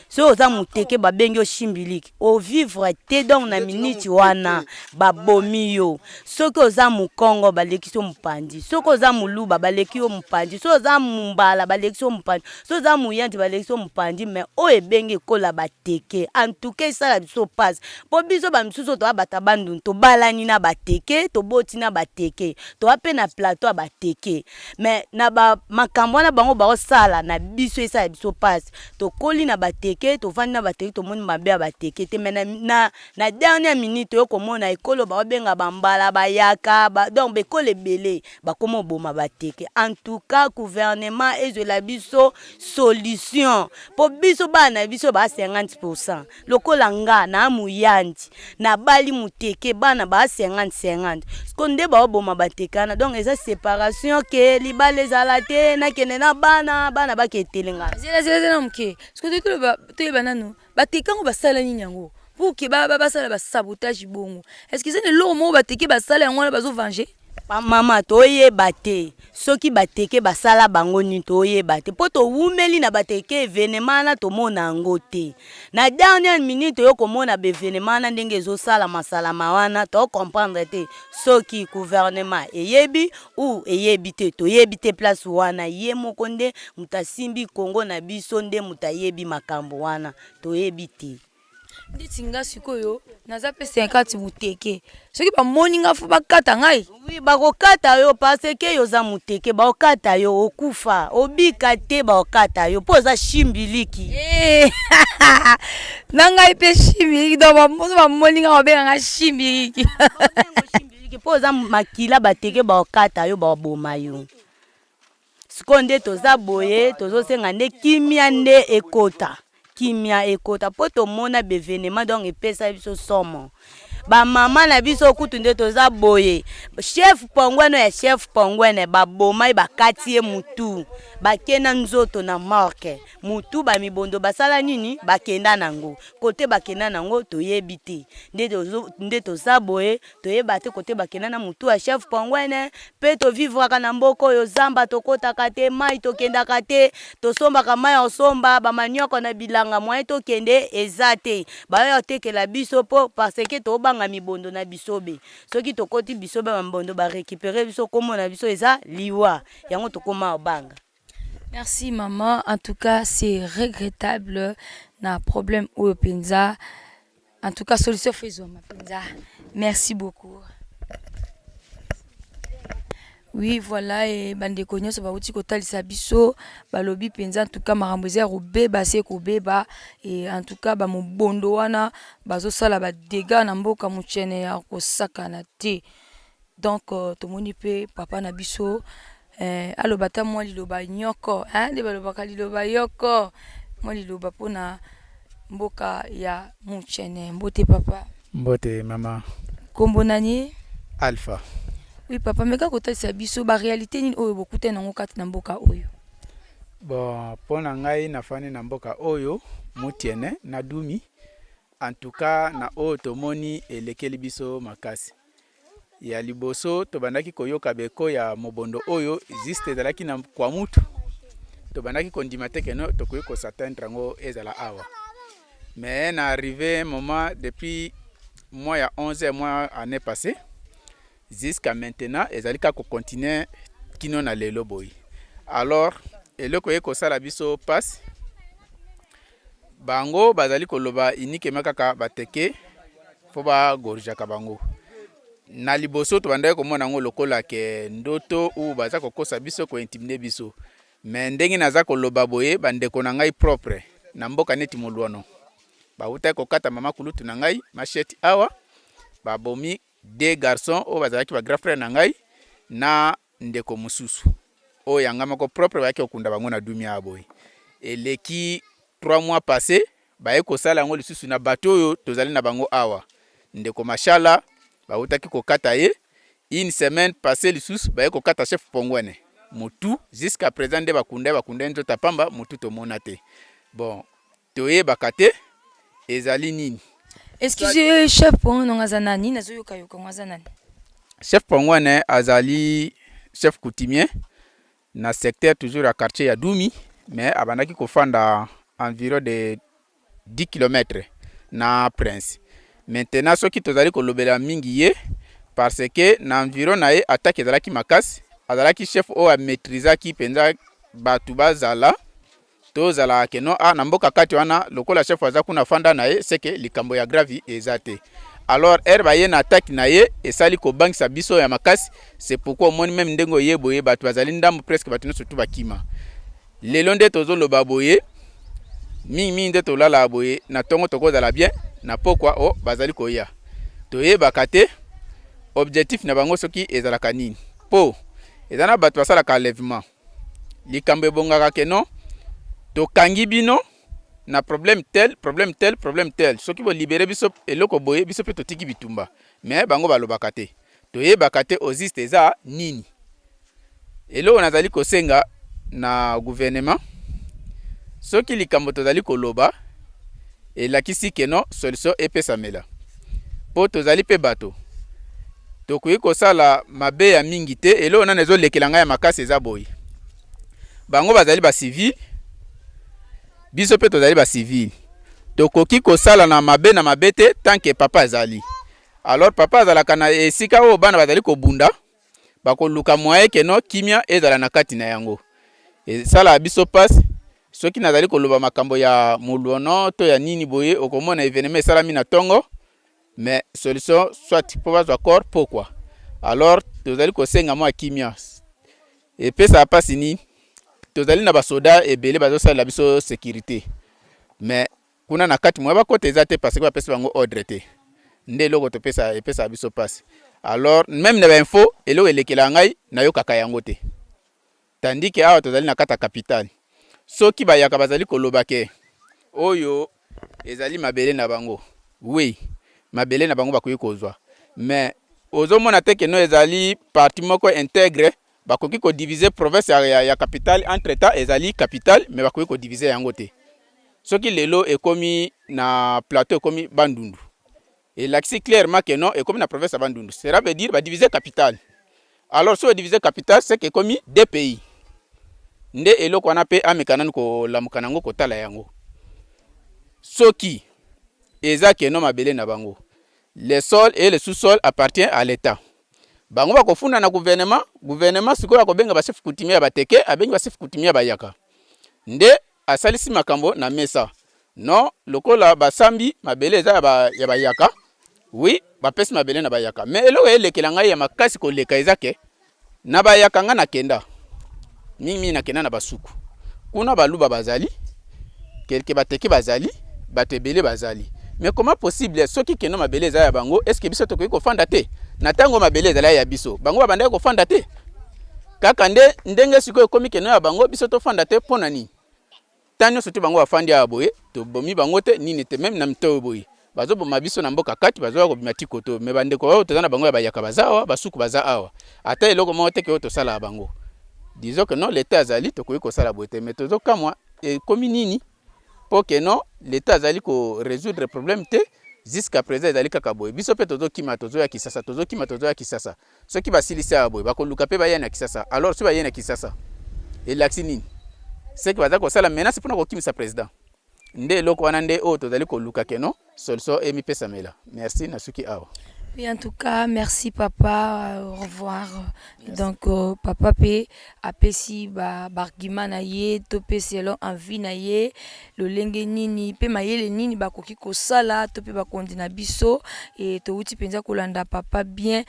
soki oza muteke babengi yo shimbiliki ovivre te donc na miniti wana babomi yo soki oza mokongo balekisi yo mopanzi soki oza moluba baleki yo mopanzi soki oza mombala balekisi yo mopanzi soki oza moyanzi balekisi yo mopanzi mais oyo ebengi ekola bateke antuka esala biso mpasi Po biso ba misusu oyo toza batu ya bandundu tobalani na ba teke toboti na ba teke toza pe na plateau ya ba teke mais na ba makambo wana bango baosala na biso esala biso pasi tokoli na ba teke tovandi na ba teke tomoni mabe ya ba teke te mais na, na, na dernière minute toye komona ekolo baobenga ba mbala bayaka ba, donc bekolo ebele bakoma oboma ba teke en tout cas gouvernement ezwela biso solution po biso bana na biso ba 50 pourcent Lokola nga naa muyandi nabali muteke bana ba 50 50 siko nde bao boma bateke wana donc eza separation ke libala ezala te nakende na bana bana bake etelengana. Zela zela zela muke siko toki toloba toyeba nanu bateke yango basala nini yango pour que ba basala ba sabotage bongo est ce que eza na eloko moko bateke basala yango wana bazo venger? Mama, toyeba te soki bateke basala bango nini, toyeba te mpo towumeli na bateke evenema wana, tomona yango te. Na dernière minute oyo komona ba evenema wana ndenge ezosalama salama wana, to comprendre te soki gouvernement eyebi ou eyebi te, toyebi te place wana. Ye moko nde moto asimbi Congo na biso, nde moto ayebi makambo wana, toyebi te. Ndeti nga sikoyo naza pe 50 muteke, soki bamoni nga fo bakata ngai. Oui, bakokata yo parce que yo oza muteke, bakokata yo, okufa obika te, bakokata yo mpo oza shimbiliki. Eh, na ngai mpe shimbiliki, donc bamoso bamoni nga babenga nga shimbiliki. Shimbiliki mpo oza makila bateke, bakokata yo, bakoboma yo. Sikoyo nde toza boye, tozosenga nde kimia nde ekota, kimia ekota mpo tomona bevenema, donc epesa biso somo. Bamama na biso kutu nde toza boye, chef pongwene ya chef pongwene baboma ye, bakati ye mutu, bakenda nzoto na morke mutu, bamibondo basala nini, bakenda nango kote, bakenda nango toyebi te. Nde toza boye, Toyeba te kote bakenda na mutu ya chef pongwene pe tovivraka na mboka oyo zamba tokotaka te mayi tokendaka te tosombaka mayi ya kosomba ba manioko na bilanga moyen tokende eza te bayo kotekela biso po parce que tobanga mibondo na bisobe soki tokoti bisobe ba mibondo ba recuperer biso kombo na biso eza liwa yango tokoma kobanga. Merci maman, en tout cas c'est regrettable na problème oyo penza. En tout cas solution faut ezwama penza. Merci beaucoup. Oui, voilà, et bandeko nyonso bauti kotalisa biso balobi penza en tout cas makambo eza ya kobeba se kobeba et en tout cas bamobondo wana bazosala ba dégâts na mboka mochene ya kosakana te. Donc euh, tomoni pe papa na biso eh, aloba ata mwa liloba nyoko eh, nde balobaka liloba yoko mwa liloba mpona mboka ya Muchene. Mbote papa. Mbote mama. Kombo nani? Alpha. Oui papa, meka kotalisa biso ba réalité nini oyo bokutani nango kati na mboka oyo. Bon, mpo na ngai nafandi na mboka oyo Mutiene na Dumi. En tout cas na oyo tomoni elekeli biso makasi. Ya liboso tobandaki koyoka beko ya mobondo oyo juste ezalaki na Kwamutu, tobandaki kondima te que tokoki ko s'atteindre yango ezala awa. Mais na arrive un moment depuis mois ya 11 mois annee passee jusqu'à maintenant ezali kaka ko continuer kino na lelo boye. Alors eloko eye kosala biso pasi, bango bazali koloba uniquement kaka bateke fo ba gorgeaka bango. Na liboso tobandaki komona yango lokola ke ndoto ou baza kokosa biso, ko intimider biso. Mais ndenge naza koloba boye, ba ndeko na ngai propre na mboka neti Moluono bawutaki kokata mama kulutu na ngai machette awa, babomi deux garçons oyo bazalaki ba grand frère na ngai na ndeko mosusu oyo ya ngai moko propre, bayaki kokunda bango na Dumia awa boye. Eleki 3 mois passe Baye kosala yango lisusu na bato oyo tozali na bango awa. Ndeko Mashala bawutaki kokata ye, une semaine passee lisusu baye kokata chef Pongwene mutu, jusqu'à present nde bakunda ye, bakunda ye nzoto ya pamba, mutu tomona te. Bon, toyebaka te ezali nini. Excusez, chef Pongwene ngo aza nani? Nazoyoka yoka ngo aza nani? Chef Pongwene azali chef coutumier na secteur toujours ya quartier ya Dumi, mais abandaki kofanda environ de 10 kilomètres na Prince. Maintenant soki tozali kolobela mingi ye parce que na environ na ye attaque ezalaki makasi, azalaki chef oyo a maitrisaki penza batu bazala Tozala que non ah na mboka kati wana lokola chef aza kuna afanda na ye c'est que likambo ya grave eza te. Alors heure baye na attaque na ye esali kobangisa biso ya makasi, c'est pourquoi omoni meme ndenge oye boye batu bazali ndambu presque batu nionso tout bakima. Lelo nde tozoloba boye mingi mingi nde tolalaka boye na tongo tokozala bien na pokwa oh bazali koya toyebaka te objectif na bango soki ezalaka nini po eza na batu basalaka enlèvement. Likambo ebongaka que non tokangi bino na problème tel, problème tel, problème tel, soki bo libere biso eloko boye biso pe totiki bitumba, mais bango balobaka te, toyebaka te au juste eza nini. Eloko nazali kosenga na gouvernement, soki likambo tozali koloba elakisi que non solution epesamela, po tozali pe bato. Tokoki kosala mabe ya mingi te. Eloko nanu ezolekela ngai ya makasi eza boye, bango bazali ba civil, biso mpe tozali ba civil. Tokoki kosala na mabe na mabe te tant que papa azali. Alors papa azalaka na esika oyo bana bazali kobunda, bakoluka moyen que non kimia ezala na kati na yango. Esalaka biso pasi soki nazali koloba makambo ya moluono to ya nini boye, okomona evenement esalami na tongo mais solution soit mpo bazwa corps pokwa. Alors tozali kosenga mwa kimia. Epesaka pasi nini, tozali na basoda ebele bazosalela biso securite, mais kuna na kati moyen bakota eza te parce que bapesi bango ordre te. Nde eloko topesa epesaka biso pasi. Alors meme na ba info eloko elekelaka ngai nayokaka yango te. Tandis que awa tozali na kati ya capitale, soki bayaka bazali koloba ke oyo ezali mabele na bango, oui mabele na bango bakoki kozwa, mais ozomona te ke no ezali partie moko integre, bakoki ko diviser province ya, ya, ya capitale entre temps ezali capitale mais bakoki ko diviser yango te. Soki lelo ekomi na plateau ekomi Bandundu, elakisi clairement que non ekomi na province ya Bandundu, cela veut dire ba diviser capitale. Alors soki diviser capitale c'est que ekomi deux pays. Nde eloko wana pe ameka nanu kolamuka nango kotala yango. Soki eza que non mabele na bango, le sol et le sous-sol appartient à l'Etat. Bango bakofunda na gouvernement, gouvernement sikoyo akobenga ba chefs coutumiers ya bateke, abengi ba chefs coutumiers ya bayaka. Nde asalisi makambo na mesa. Non, lokola basambi mabele eza ya ba ya bayaka, oui bapesi mabele na bayaka. Mais eloko elekela ngai ya makasi koleka eza ke na bayaka ngai nakenda mingi mingi nakenda na basuku kuna baluba bazali quelque bateke bazali bato ebele bazali mais comment possible soki keno mabele eza ya bango est ce que biso tokoki kofanda te na ntango mabele ezalaki ya biso bango babandaki kofanda te kaka nde ndenge sikoyo ekomi keno ya bango biso tofanda te mpo na nini Temps nionso te bango bafandi awa boye tobomi bango te nini te meme na mitoyo boye bazoboma biso na mboka kati bazoya kobima ti koto me bandeko oyo toza na bango ya bayaka baza awa basuku baza awa ata eloko moko te ke oyo tosalaka bango disons que non l'etat azali tokoki kosala boye te me tozokamwa ekomi nini mpo ke non l'etat azali ko résoudre problème te jusqu'à présent ezali kaka boye biso mpe tozokima tozoya kisasa tozokima tozoya kisasa Soki basilisi awa boye bakoluka pe baya na Kisasa alors soki baye na Kisasa elakisi nini? Ce que baza kosala menace pona kokimisa president nde eloko wana nde oyo tozali koluka que non solution emipesamela. Merci nasuki awa. Oui, en tout cas, merci papa. Au revoir. Merci. Donc, euh, papa pe apesi ba argument na ye to pe selon envie na ye lolenge nini pe mayele nini bakoki kosala to pe bakonzi na biso e towuti mpenza kolanda papa bien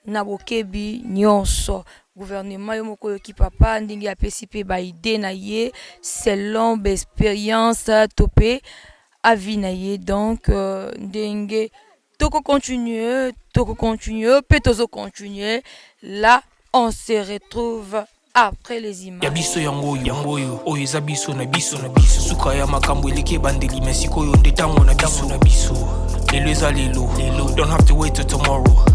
na bokebi nyonso gouvernement yo moko oyoki papa ndenge apesi pe ba idee na ye selon ba experience to pe avis na ye donc euh, ndenge toko continuer toko continuer pe tozo continuer là on se retrouve après les images. Ya biso yango oyo, yango oyo, oyo eza biso na biso na biso. Suka ya makambo eleki ebandeli, mais sikoyo nde tango na biso na biso. Lelo eza lelo, lelo, don't have to wait till tomorrow.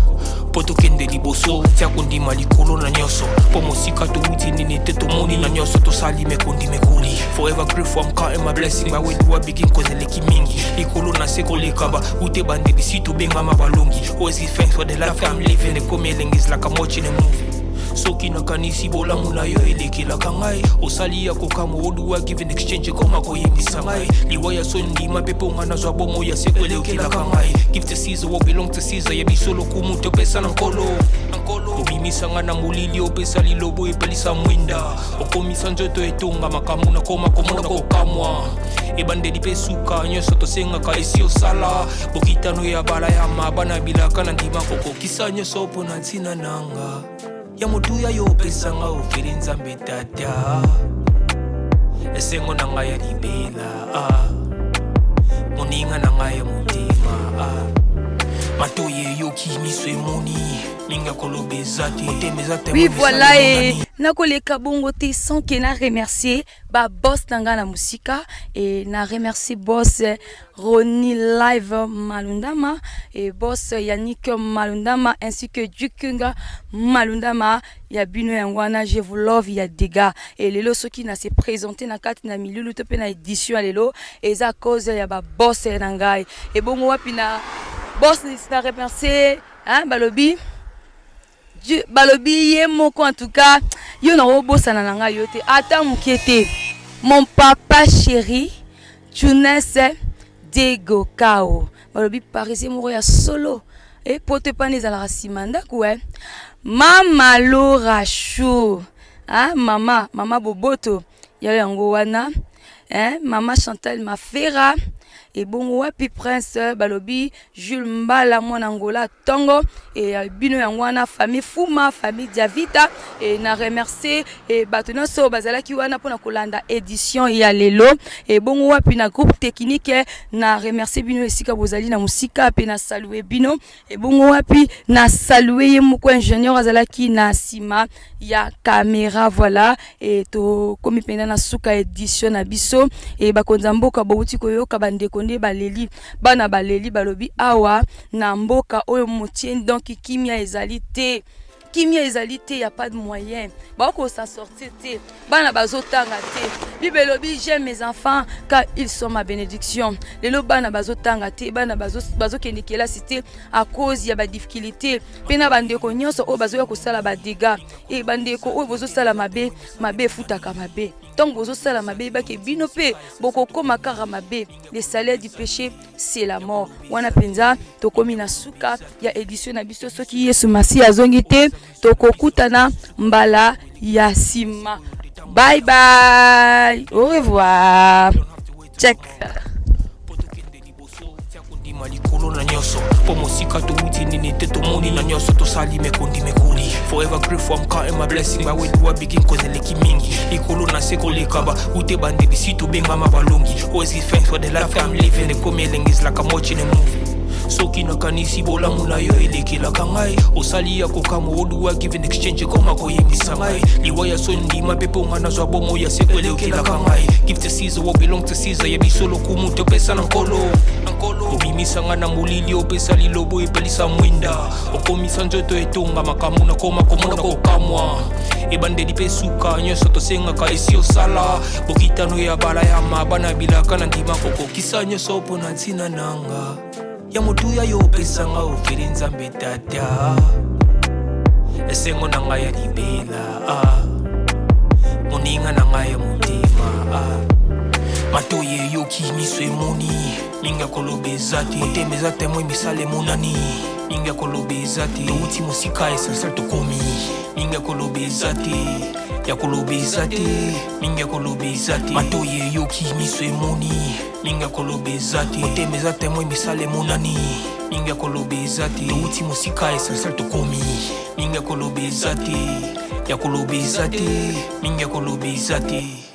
Mpo tokende liboso, tia kondima likolo na nyonso. Mpo mosika towuti nini te tomoni na nyonso tosali me kondima ekoli. Forever grateful, I'm counting my blessing. But where do I begin? Cause eleki mingi. Likolo na se koleka ba ute bandeli si tobengama balongi. Always give thanks for the life I'm living. Ekomi elengi is like I'm watching a movie. Soki nakanisi bolamu na yo elekelaka ngai osali ya kokamwa oduwa give in exchange ekoma koyembisa ngai liwa ya soni ndima mpe mpo ngai nazwa bomoi ya seko elekelaka ngai give to Caesar what belong to Caesar ya biso lokumu topesa na nkolo obimisa ngai na molili opesa lilobo epelisa mwinda okomisa nzoto etonga makambo nakoma komona kokamwa ebandeli mpe suka nyonso tosengaka esi osala bokitano ya balayama bana bilaka na ndima kokokisa nyonso mpo na ntina nanga ya motuya yo opesanga ofeli nzambe tata esengo na ngai ya libela ah. moninga na ngai ya motema ah. matoyi eyoki miso emoni mingi ya koloba eza te motema eza te oui voilà e nakoleka bongo te sans ke na remercier ba boss na ngai na mosika e na remercier boss Rony Live Malundama et boss Yannick Malundama ainsi que Dukunga Malundama ya bino yango wana je vous love ya dégâts et lelo soki na se présenter na kati na milulu to pe na édition ya lelo eza cause ya ba boss na ngai ebongo wapi na boss na remercier hein balobi. Dieu balobi ye moko en tout cas yo nakobosana na ngai yo te ata moke te mon papa chéri Tunes Diego Kao balobi parisien moko ya solo e poto epana ezalaka nsima ndako e mama Laura Chou ah, mama mama boboto yayo yango wana eh, mama Chantal Mafera ebongo wapi prince balobi Jules Mbala mwana Angola tongo e bino yango wana famille Fuma famille Diavita e na remercier e bato nyonso bazalaki wana mpona kolanda édition ya lelo ebongo wapi na groupe technique na remercier bino esika bozali na mosika mpe na salue bino ebongo wapi na salue ye moko ingénieur azalaki na nsima ya camera voilà e tokomi mpenza na suka édition na biso e bakonzi ya mboka bowuti koyoka bandeko nde baleli bana baleli balobi awa na mboka oyo motie donc kimia ezali te kimia ezali te ya pas de moyen bakosa sortir te bana bazotanga te bible elobi j'aime mes enfants car ils sont ma bénédiction lelo bana bazotanga te bana bazokende kelasi te à cause ya badifficulté mpe na bandeko nyonso oyo bazoya kosala badega e bandeko oyo bozosala mabe mabe efutaka mabe ntango bozosala mabe yebake bino mpe bokokoma kaka mabe le salaire du péché c'est la mort wana mpenza tokomi na suka ya édition na biso soki yesu masiya azongi te tokokutana mbala ya nsima bye bye au revoir check kondima likolo na nyonso mpo mosika towuti nini te tomoni na nyonso tosali mekondi mekoli forever grateful I'm counting my blessing by where do I begin cause eleki mingi likolo na se koleka ba ute bandeli si tobengama balongi always give thanks for the life I'm living ekomi elengi is like I'm watching a movie soki nakanisi bolamu na yo elekelaka ngai osali ya kokamwa oduwa give in exchange ekoma koyebisa ngai liwa ya soni ndima mpe mpo ngai nazwa bomoi ya seko elekelaka ngai give to Caesar what belong to Caesar ya biso lokumu topesa na nkolo obimisa ngai na molili opesa lilobo epelisa mwinda okomisa nzoto etonga makambo nakoma komona kokamwa ebandeli mpe suka nyonso tosengaka esi osala bokitano ya balayama bana bilaka na ndima kokokisa nyonso mpo na ntina nanga ya motuya yo opesanga ofeli nzambe tata esengo na ngai ya libela ah. moninga na ngai ya motema ah. matoyi eyoki miso emoni mingi ya koloba eza te motema eza temwe misala emonani mingi ya koloba eza te touti mosika essentiel tokomi mingi ya koloba eza te ya koloba eza te mingi ya koloba eza te matoyi eyoki miso emoni mingi ya koloba eza te motema eza temwe misala emonani mingi ya koloba eza te touti mosika essentiel tokomi mingi ya koloba eza te ya koloba eza te mingi ya koloba eza te.